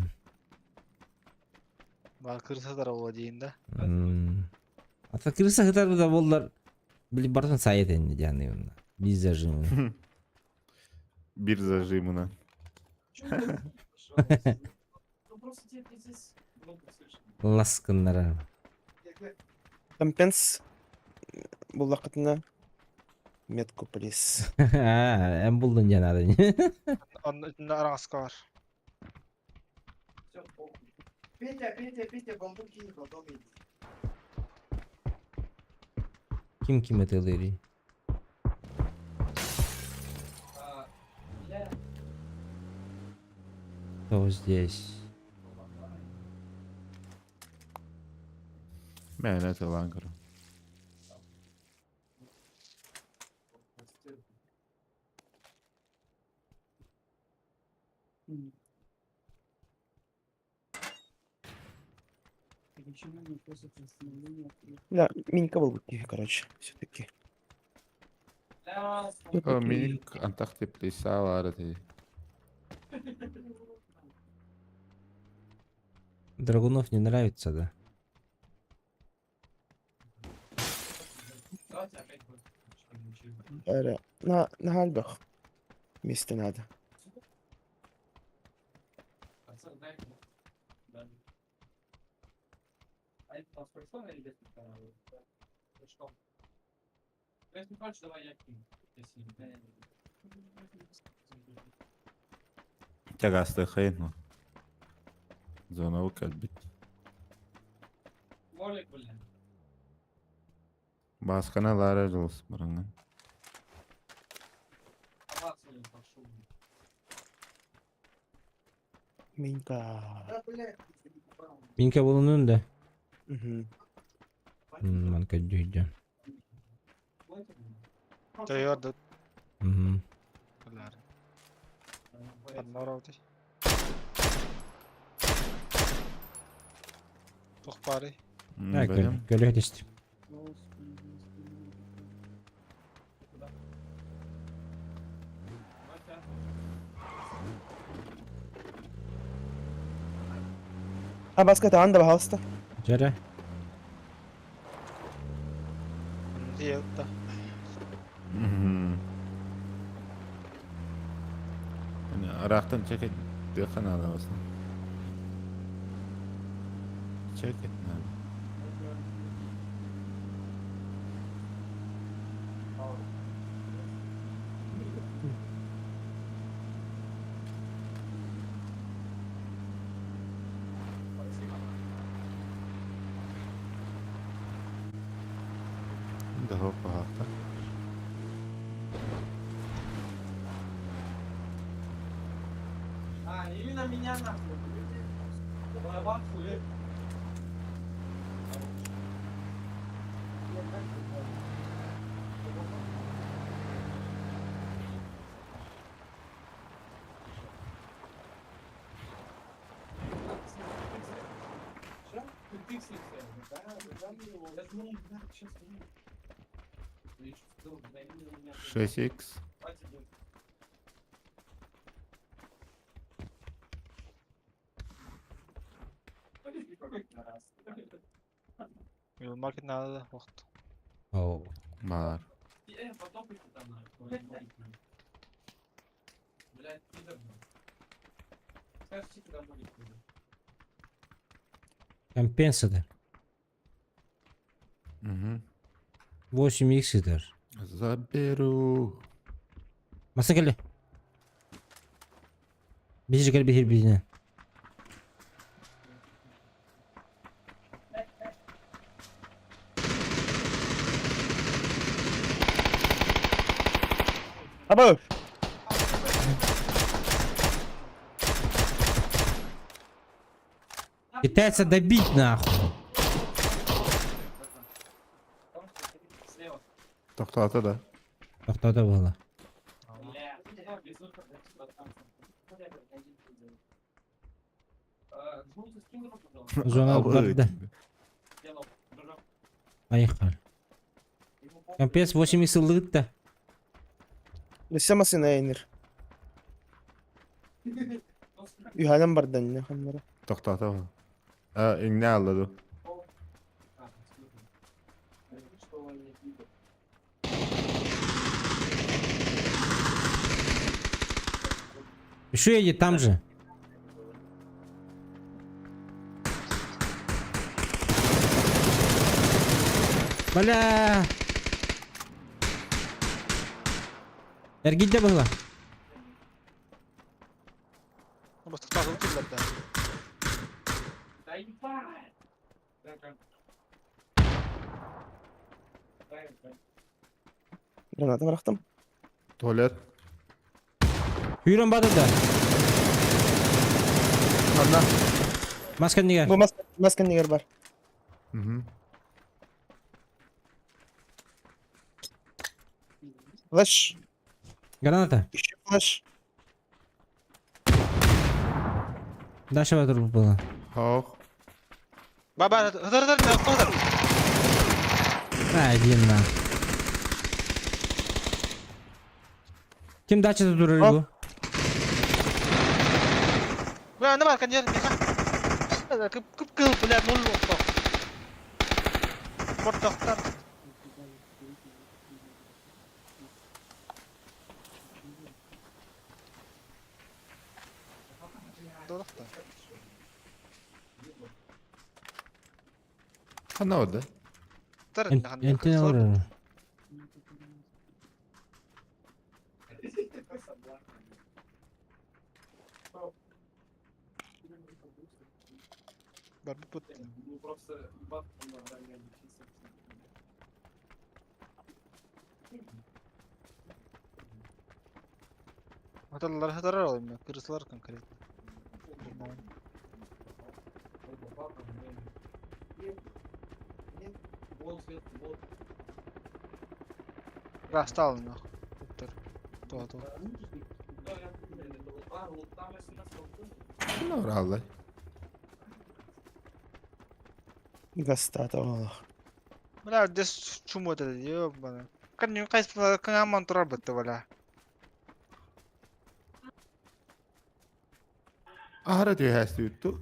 Бар кырса була дейін да. Ата кырса хытар да боллар. Били бартын сайт энди жаны онна. Биз зажимы. Бир зажимына. Ласкыннара. Компенс буллакытына метку плиз. Эм булдун жанады. Онна араҥаска бар. Петя, Петя, Петя, бомбу кинь, потом иди. Ким ким этелери? Кто здесь? Мен это лангар. Да, минька был бы, короче, все-таки. О, миник антах теплиса бар эти. Драгунов не нравится, да? На, на Альбах. Место надо. Тягастыхайын. Зонабы кэлбит. Бааскана лара дьолус бараҥҥын. Минька. Минка булунун да. Мгм. Ман көрдүүрдүм. Тойор да Мгм. Бля. Одно Туох баарый? Да, Бэлэм. көрө түстүм. А баска таан да баһаалыста. Дьэрэ. Диэбит да. Ыраахтан чек тыаха наада басын. Чек надо. Да хоппа А, именно меня нахуй. Голова хуй. 6 икс. Маркет наада да вахт. Оо. Баар. Компенсатор. Угу. 8 икс этэр. Заберу. Маса кэллэ. Биһиги кэл биһир биһинэ. Аба! Пытается добить нахуй. Тохтоото да. Тохтото буолла. Зона барда. Поехали. Компенс 8 икс ыллыгыт да. Өссө масына эйнир. Үһэнэн бардан не ханнара. Тохтоото. А, иҥнэ аалла дуу. Еще едет там же. Бля. Эргийдэ была. Бастыктаах ытыллар да. Граната бырахтым. Туалет. Сүүрэн барды да. Ханна. Маска нигер. Бу маска маска нигер бар. Угу. Флеш. Граната. Еще флеш. Даша батыр было. Хоох. Баба, хытар хытар хытар. Один на. Ким дачада турар бу? Бля, аны бар, коньер, меха. Кып кып кыл, бля, ноль охто. Портохтар. Дорохта. Ханна ода? Энтин олорор. Хаталлар хатарар ол кырысылар конкретно. Растал нах. То то. Ханна ораллар? Гастата олох. Бля, здесь чуму это ёбана. Кан кайсы кан турар бытты бля. Аһара түһээстүүтту.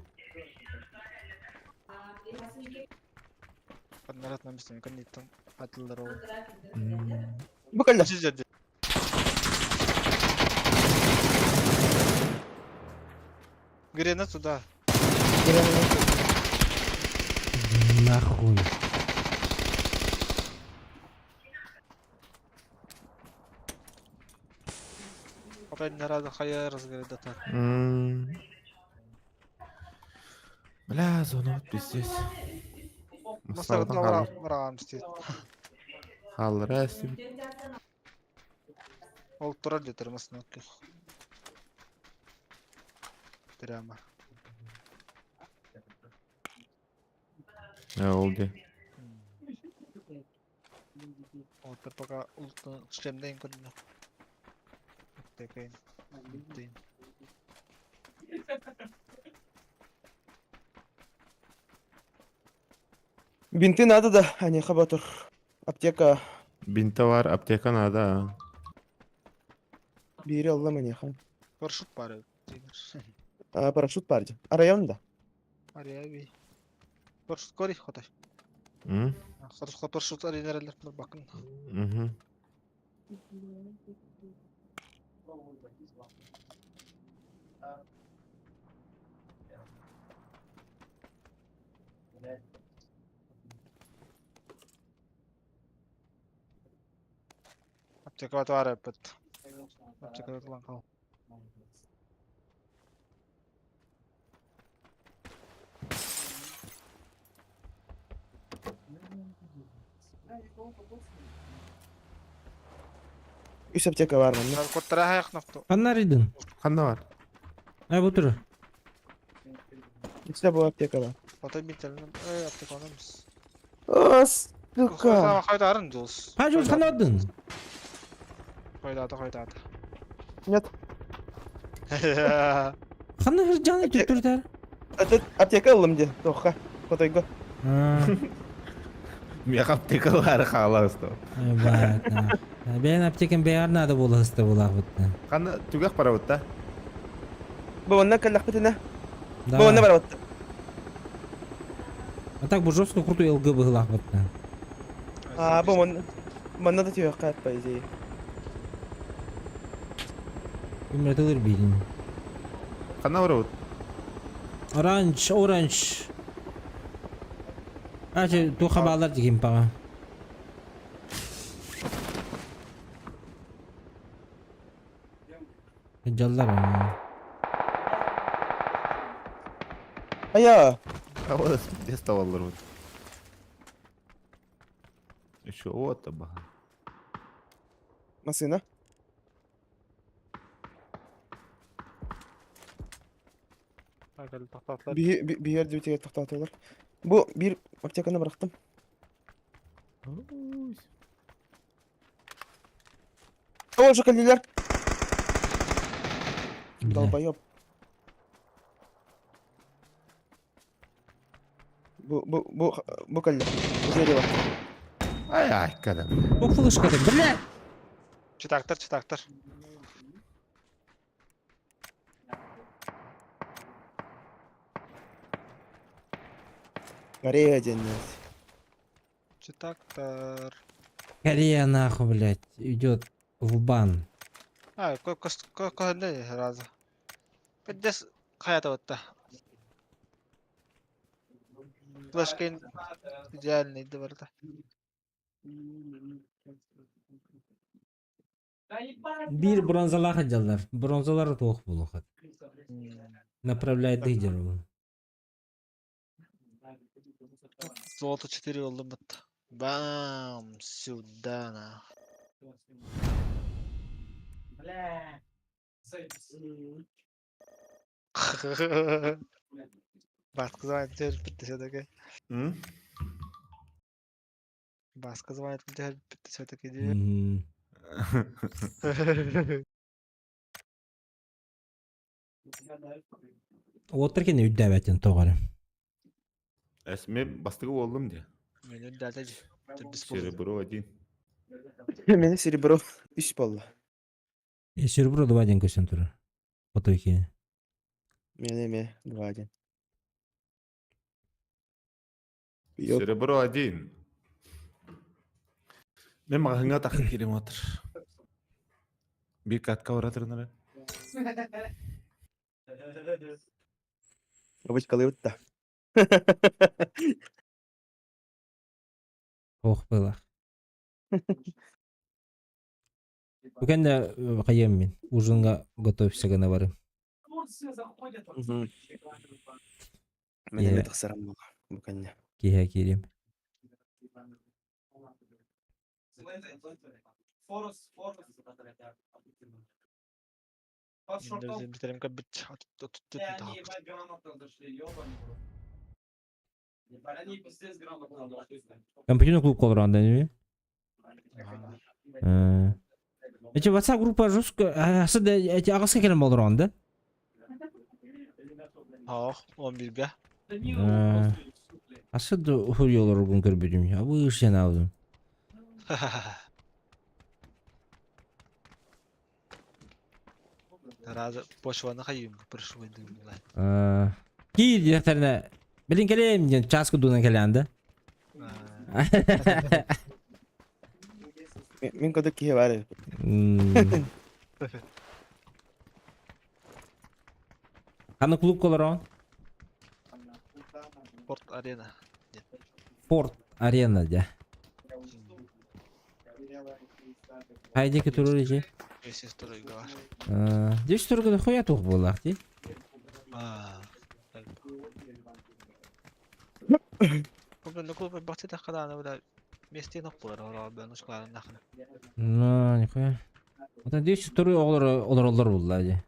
Нарат на месте, кан ниттан атылдар ол. Бу кэллэ. Сиздерди. Грена сюда. Нахуй. Опять нарада хая разградата. Бля, зона вот пиздец. Мастагытна бараган истейт. Халлара эстибит. Ол турар детер масына Прямо. Ол де. Ол пока ултун шлемдейин көрдүм. Текейин. Дейин. Бинты надо да, а не хабатур. Аптека Бинта бар, аптека надо. бири алла манеха. Парашют пары. А, парашют парди. А район да. Арияби. Парашют кори хотай. М? Хотор парашют аренерелер бакын. Мгм. Аптека бар эпет. Аптека лан кал. Үс аптека бар манна. Коттара хаяк нафто. Ханна арыйдын? Ханна бар? Ай бу тур. Үстэ бу аптека бар. Хотой бинтелин э аптека онамыз. О, сука. Хайда арын жолс. Хай жол ханна бардын? Койдады койдады. Нет. Ханна хыржаны түттүрдер? Аптека ыллым де. Тоха. Хотойго. Меха аптекалары хаалаысты. Бат. Бэйэн аптекам бэйэр надо булаһысты булаахбытта. Ханна түгэх барабыт да? Бу онна кэллэхпитинэ. Бу онна барабыт. А так бу жестко крутой ЛГ быһылаахбытта. А, бу онна манна да түһүөххэ по идее. Ким этылыр биирин. Ханна барабыт? Оранж, оранж. Ачы туха баалар дигин паҕа. Дьаллар. Ая. А вот здесь таваллар вот. Еще вот таба. Машина. Биһиэр дибитигэр тохтоотулар. Бу биир аптеканы бырахтым. О, же кэллилэр. Долбоеб. Бу, бу, бу, бу кэллэ. Бу дерево. Ай ай кадам. Бу флешката, бля! Читактар, читактар. Корея диэн. Читактар. Корея нахуй, блядь, идет в бан. А, көһүннэ сразу. Пиддес хайата батта. Флешкин идеальный да барда. Биир бронзалаах дьаллар. Бронзалар туох буолуохат. Направляет дьаллар. Золото 4 oldu бытта. Бам! Сюда на. Баска звонит түһэрбит все-таки. М? Баска звонит түһэрбит все-таки дии. Уоттар кэннэ үрдээбэтин тоҕо эрэ. Эс мен бастыгы болдум де. Мен үрдээтэ дии. Төрдүс буоллум. Серебро один. Мени серебро үс буолла. Серебро два диэн көстөн турар. Отой киһи. Мени эмиэ два диэн. Йоп. Серебро один. Мен маҕаһыҥҥа тахсан киирим отыр. Биир катка баратырынара. Обычкалыыбыт да. Ох было. Бу кэннэ хайыам мин ужинҥа готовься гына барым. Мгм. Мен эмиэ тахсарым буолла бу кэннэ. Киэһэ киириэм. Бүтэрим көрбүт. Компьютерный клуб олорон ини. Эти WhatsApp группа жестко, асы эти аҕыска кэлэн олорон да? Ох, 11-ге. Асы да уһуйолоргун көрбүтүм. Абыш алдым. Разы почваны хайым, прошу Киир диэхтэринэ билин кэлиэм диэн чаас курдугунан кэлээн да? Мин кодук киһи баар эбит. Ханна клубка олороҕун? Порт арена. Порт арена дьэ. Хайдики турар ичи? Если стройга бар. Деш тургада хуя тух буоллах дии. Клуб клуб бахты тахкадааны бля местен оккулар ороо бен ушкаларын нахна. Ну, нихуя. Ота деш туру оҕолор олороллор булла дии.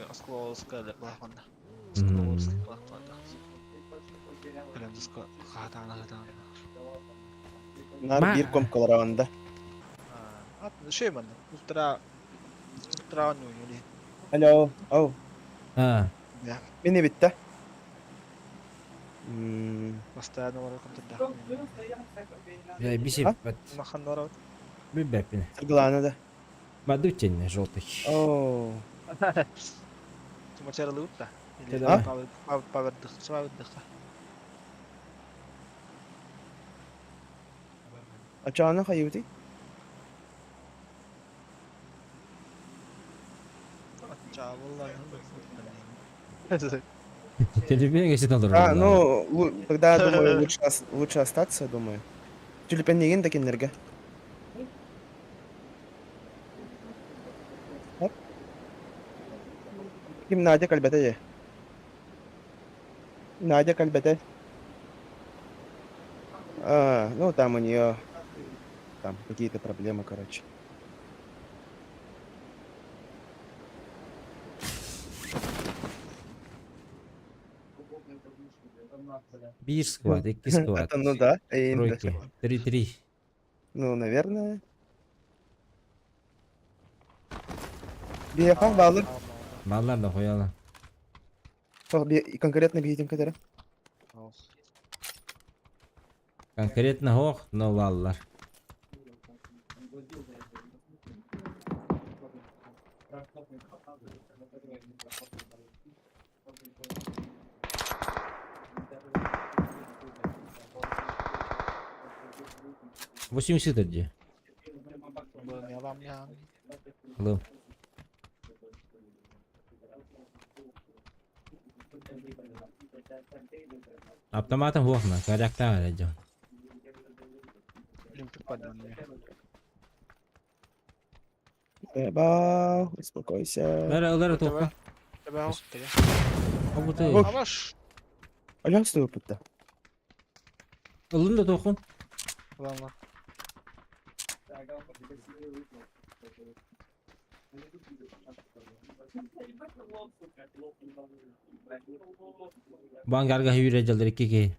Осколовская балахманда. Осколовская балахманда. Прям диско хатана хатана. Наар биир комкалараҕын да. Ат шей манна. Ультра ультра ну или. Алло, ау. А. Мин эбит да. Постоянно олорор компьютерда. Бля, бисеп. Махан олорор. Билбэппин. Саргылаана да. Бадутин желтый. Оо. Тумачарылыбыт да. Или А? павердых, сабадых. Ачаана хайыбытый? Телебиэн кесет олорор. А, ну, тогда, думаю, лучше, лучше остаться, думаю. Түлүпэннигин да кинилэргэ. Ким Надя кэлбэтэ дии? Надя кэлбэтэ. А, ну там у нее там какие-то проблемы, короче. Биир сквад, икки сквад. Это, ну да. Тройки. Три-три. Ну, наверное. Биэхэ баалар. Баллар да хуяла. Конкретно биһитин көтөрө. Конкретно хоох, но баллар. 80 дии. Алло. Автоматом хуохна, коряктаах эрэ дьон. Ба, успокойся. Бары ылары туохха. Обуты. Алён стоит. Ылын да туоххун. Бангарга сүүрэ дьаллар икки киһи.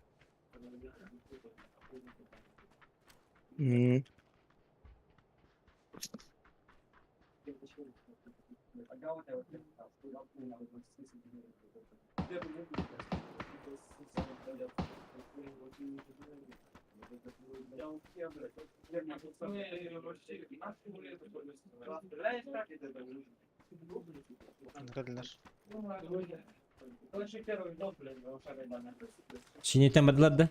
Чинитен бардылар да?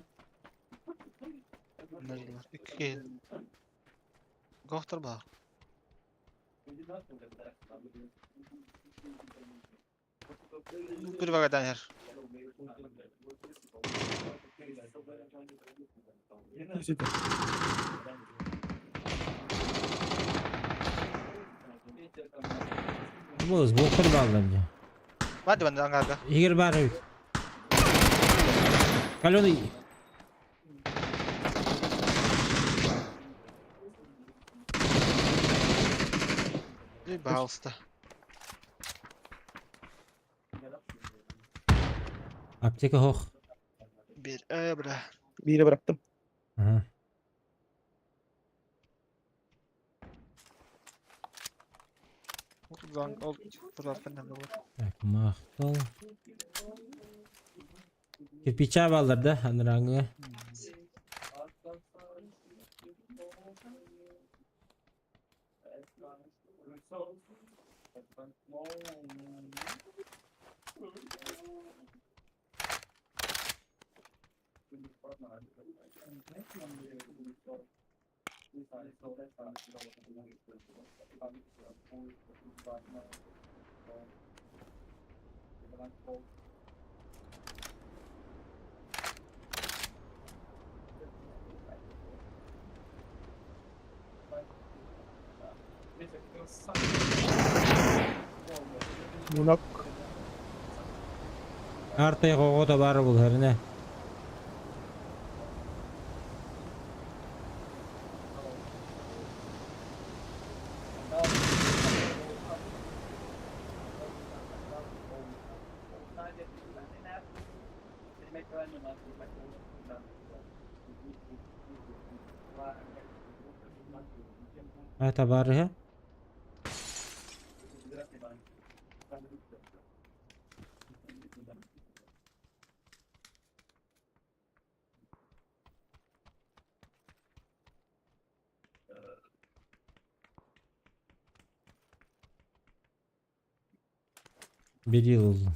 Бу сбоктор бааллар дии. Игорь баар эбит. Каленый. Аптека хох. Биири бырахтым. Ага. Так, махтал. Кирпича бааллар да, анарааҥҥыга. Мунак. Артай оҕото баара булһарына. А табаарыһа? Бери ыллым.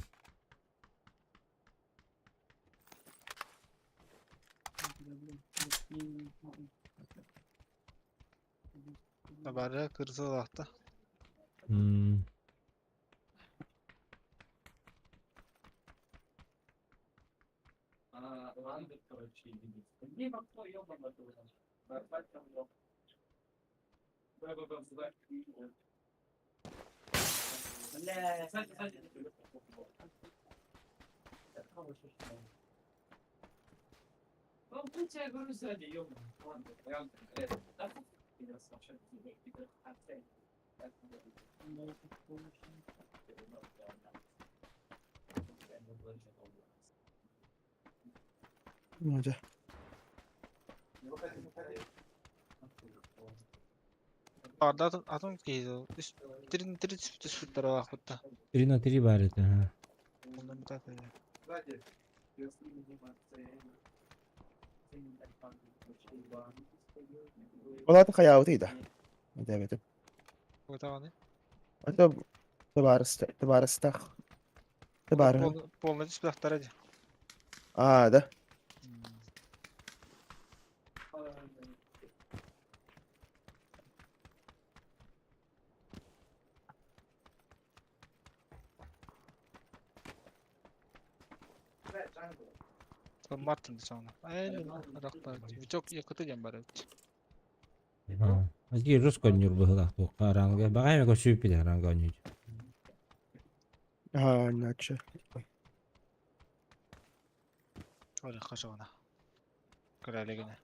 3 на 3 баар этэ. Ол аата хайаабытый да? Этээбэтим. Это табаарыстаах. Табаарыһым. Полный түспэхтэрэ дии. Аа, да. Мартин саҕана. Ырахта Витек якыты диэн бар эбит. Азги рус коннюр быһылаах туохха араанга баҕай эмэ көсүүппүт араанга онньуур. Аа, иначе. Орехха саҕана. Кыра илигинэ.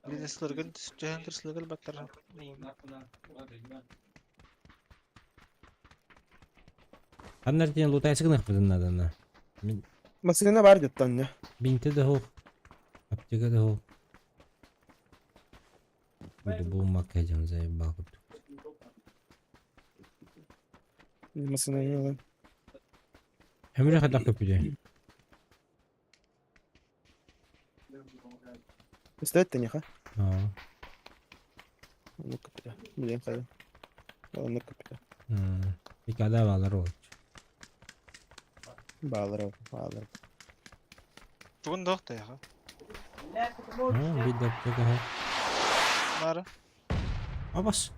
Бизнеслэргин түһэн кырсылыгыл баттар. Ханна эртиэн лутайсы гыныахпытын наадана. Мин Массыына бар деттан бинте да суох, аптека да суох. Буду бууммакка дьон заебал курдук. Массыына ылан. Өмүрэ хайдах көппүтэ? Стоит не ха? Аа. Ну капита. Блин, хайда. Ну капита. Пикада баалар ол. Баалар, баалар. Тугун да охта яха. Аа, бир да аптека суох. Бары. Абас.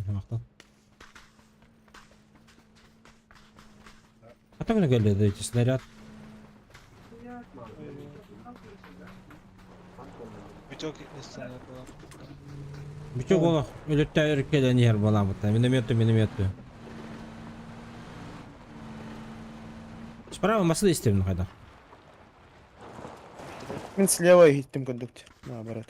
Махтал. А так кэллэ эти снаряд. Витек станет была. Бүтүк олох өлөттө кэлэн иһэр буолаабыттар. Миномету, миномету. Справа массы истебин хайдах. Мин слева иһиттим көрдүкт. Наоборот.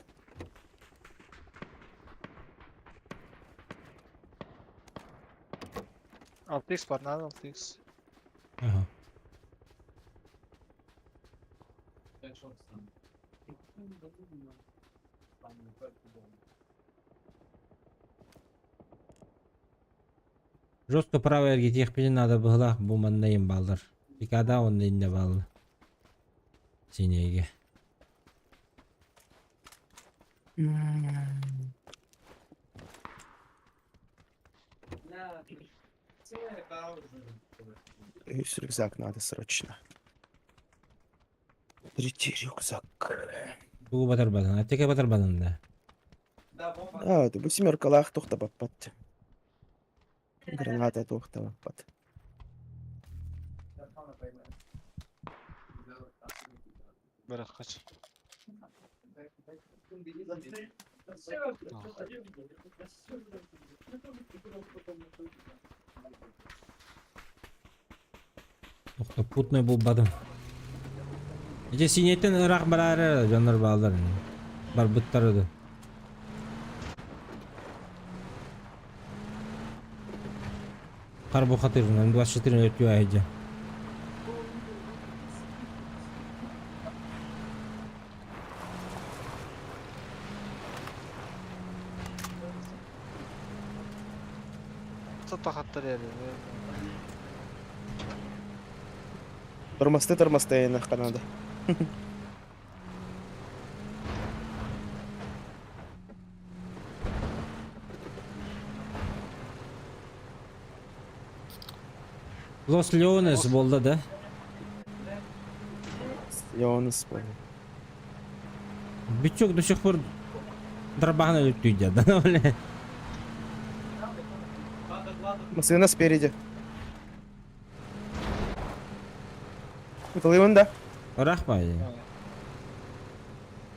6x бар, надо 6x. Ага. Жестко правый эргитиэхпитин надо быһылаах бу манна иин бааллар. Пикада онно иннэ баалла. Синейге. Үс рюкзак надо срочно. Третий рюкзак. Тугу батарбатын, аптека батарбатын да. А, это бу семеркалаах тохтобоппат. Граната тохтобоппат. Быраххач. Тохто путной булбатым. Ити синейтен ыраах бараары дьоннор бааллар. Барбыттар да. Хар бухатыр, 24 өтүө айдьа. Тохаттар ери. Тормозты, тормозты, нахка надо. Лос Леонес буолла да? Леонес был. Бичок до сих пор дарбаһан өлүттүйдэ да бля. Массыына спереди. Ытылыйбын да. Ыраах баайы.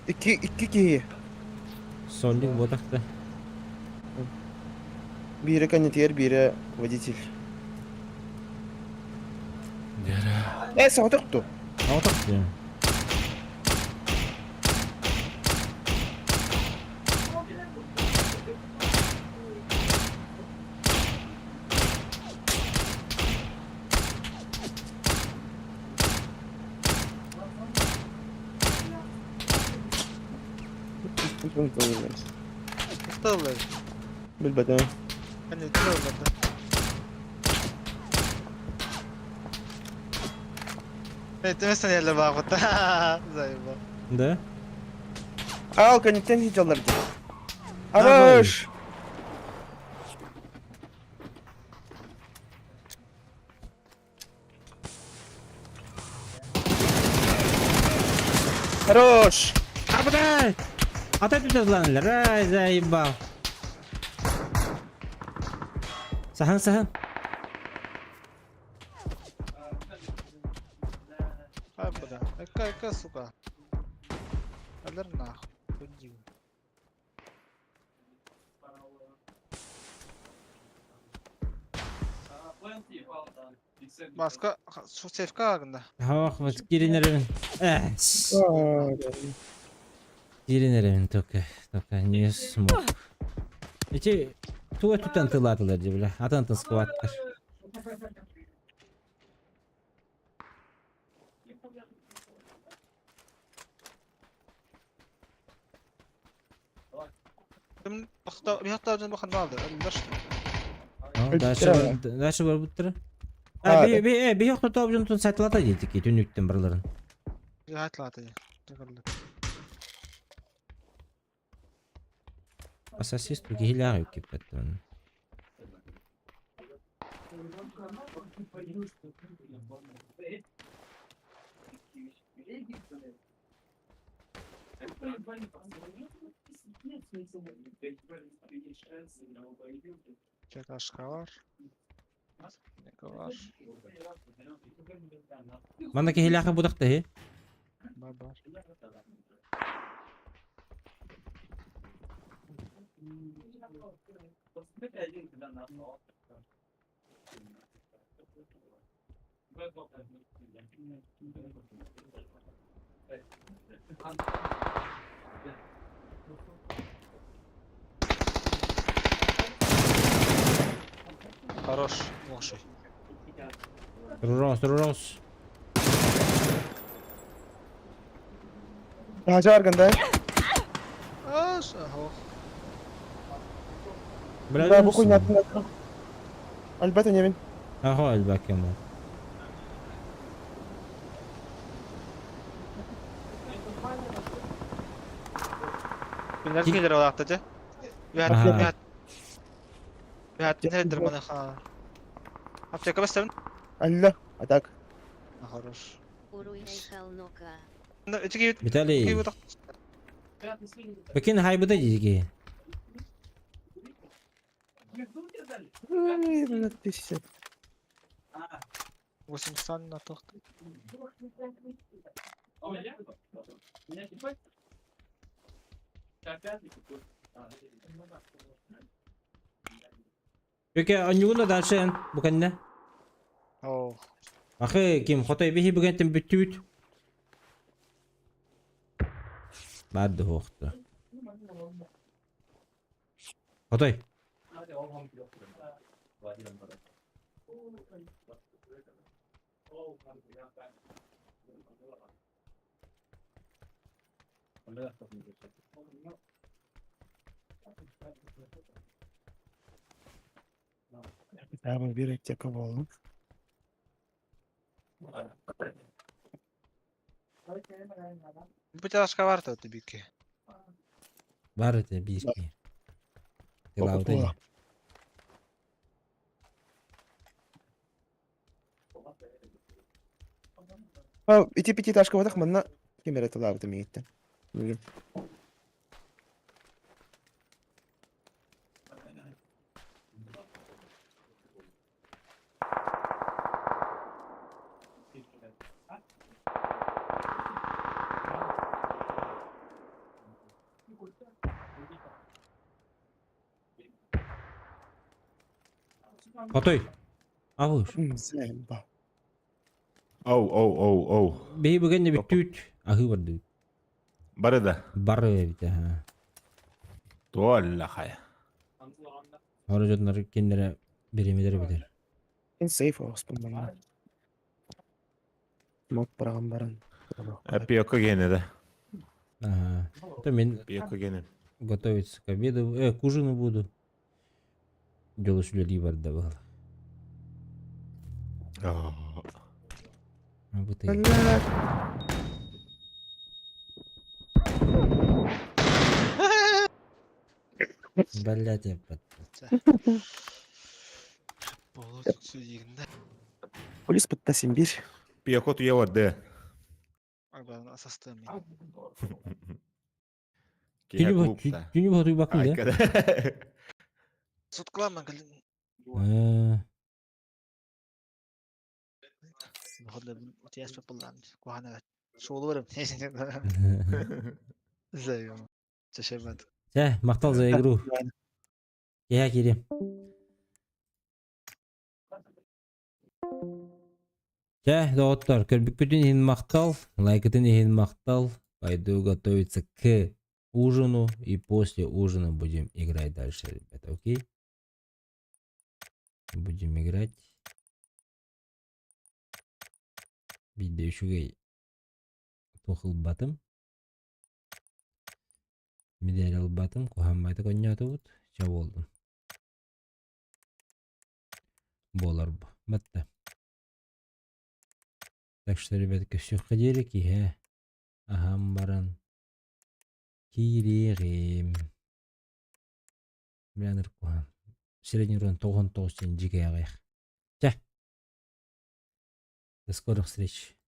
Икки, икки киһи. Сольник буотах да. Биирэ кондитер, биирэ водитель. Э, соҕотохту. Соҕотох диэн. Тохтоллар. Билбэтим. Кэнниттэн ылларда. Этимэ сэнэллэр баахыта. Заеба. Да? Ал кэнниттэн сылдьаллар дии. Арыш! Хорош! А, блядь! А ты тут зланлер, ай, заебал. Сахан, сахан. Ай, бля. Эка, эка, сука. Алер нахуй. Худи. Маска, сейфка агында. Ох, вот киринерин. Киринерин только, только не смог. Эти туга түтэн тылаатылар дии бля. Атын атын скваттар. Дальше барбыттара. А, би би би охтотоп дьонтон сатылата диэтики түннүктэн барыларын. Ассасист киһилээх үккиппэттэн. Чекашка бар. Бар. Манна киһилээхэ будахта хи. Бар бар. Хорош, лошадь. Рос, рос. Таһаача барганда. Аш, ох. Бля, бу хуйнатын. Альбата немин. Аха, альбакем бар. Күннэр киһилэр олаахта дьэ. Аха. Үһәттин эрдер маны ха. Аптека бастабын. Алла, атак. Хорош. Уруй Айхалнока. Ичи Виталий. Бекин хайбыта диги. Ой, блядь, ты 800 на тохты. Өке онньугуна дальше бу кэннэ. Оо. Ахы ким хотой биһи бүгэнтэн бүттүбүт. Баар да хуохта. Хотой. Прямо бир аптека буоллум. Бу тяжка бар то бики. Бар этэ биир киһи. Тылаабыта дии. А, ити пятиэтажка батах манна ким эрэ тылаабыта миигиттэн. Билим. Хотой. Абыш. Заебал. Оу, оу, оу, оу. Биһи бүгэн бүттүүт аһыы бардыбыт. Бары да. Бары эбит аһа. Туолла хайа. Ора дьоннор кинилэрэ бириэмэлэрэ бүтэр. Ин сейф оҕуспун манна. Мот быраҕан баран. Пиокко гене да. Аһа. То мин Пиокко гене. Готовиться к обеду, к ужину буду. Дьолус үлэлии барда быһыылаах. Бу Блядь. Блядь, я под... Болот сүдигинде. Полис бытта син бир. Пиохот уе барды. Арбан асастым мен. Киһи клубта. Түнү бу бакын да. Суткаламан кэлин. Э, Тиэспэ буллаан куһаана суолу барым. Зайым. Чешемет. Чэ, махтал за игру. Киһэ киирим. Чэ, доҕоттор, көрбүккүтүн иһин махтал, лайкытын иһин махтал. Пойду готовиться к ужину и после ужина будем играть дальше, ребята, окей? Будем играть. Биирдэ үчүгэй туох ылбатым. Медаль ылбатым, куһааммайта конньоотубут, чэ буоллун. Буолар бу. Батта. Так что, ребят, көрсүөххэ диэри киһи аһаан баран киириэҕим. Билэн куһаан. Средний урон 99 диэн дьиикэй аҕыйах. Чэ. До скорых встреч.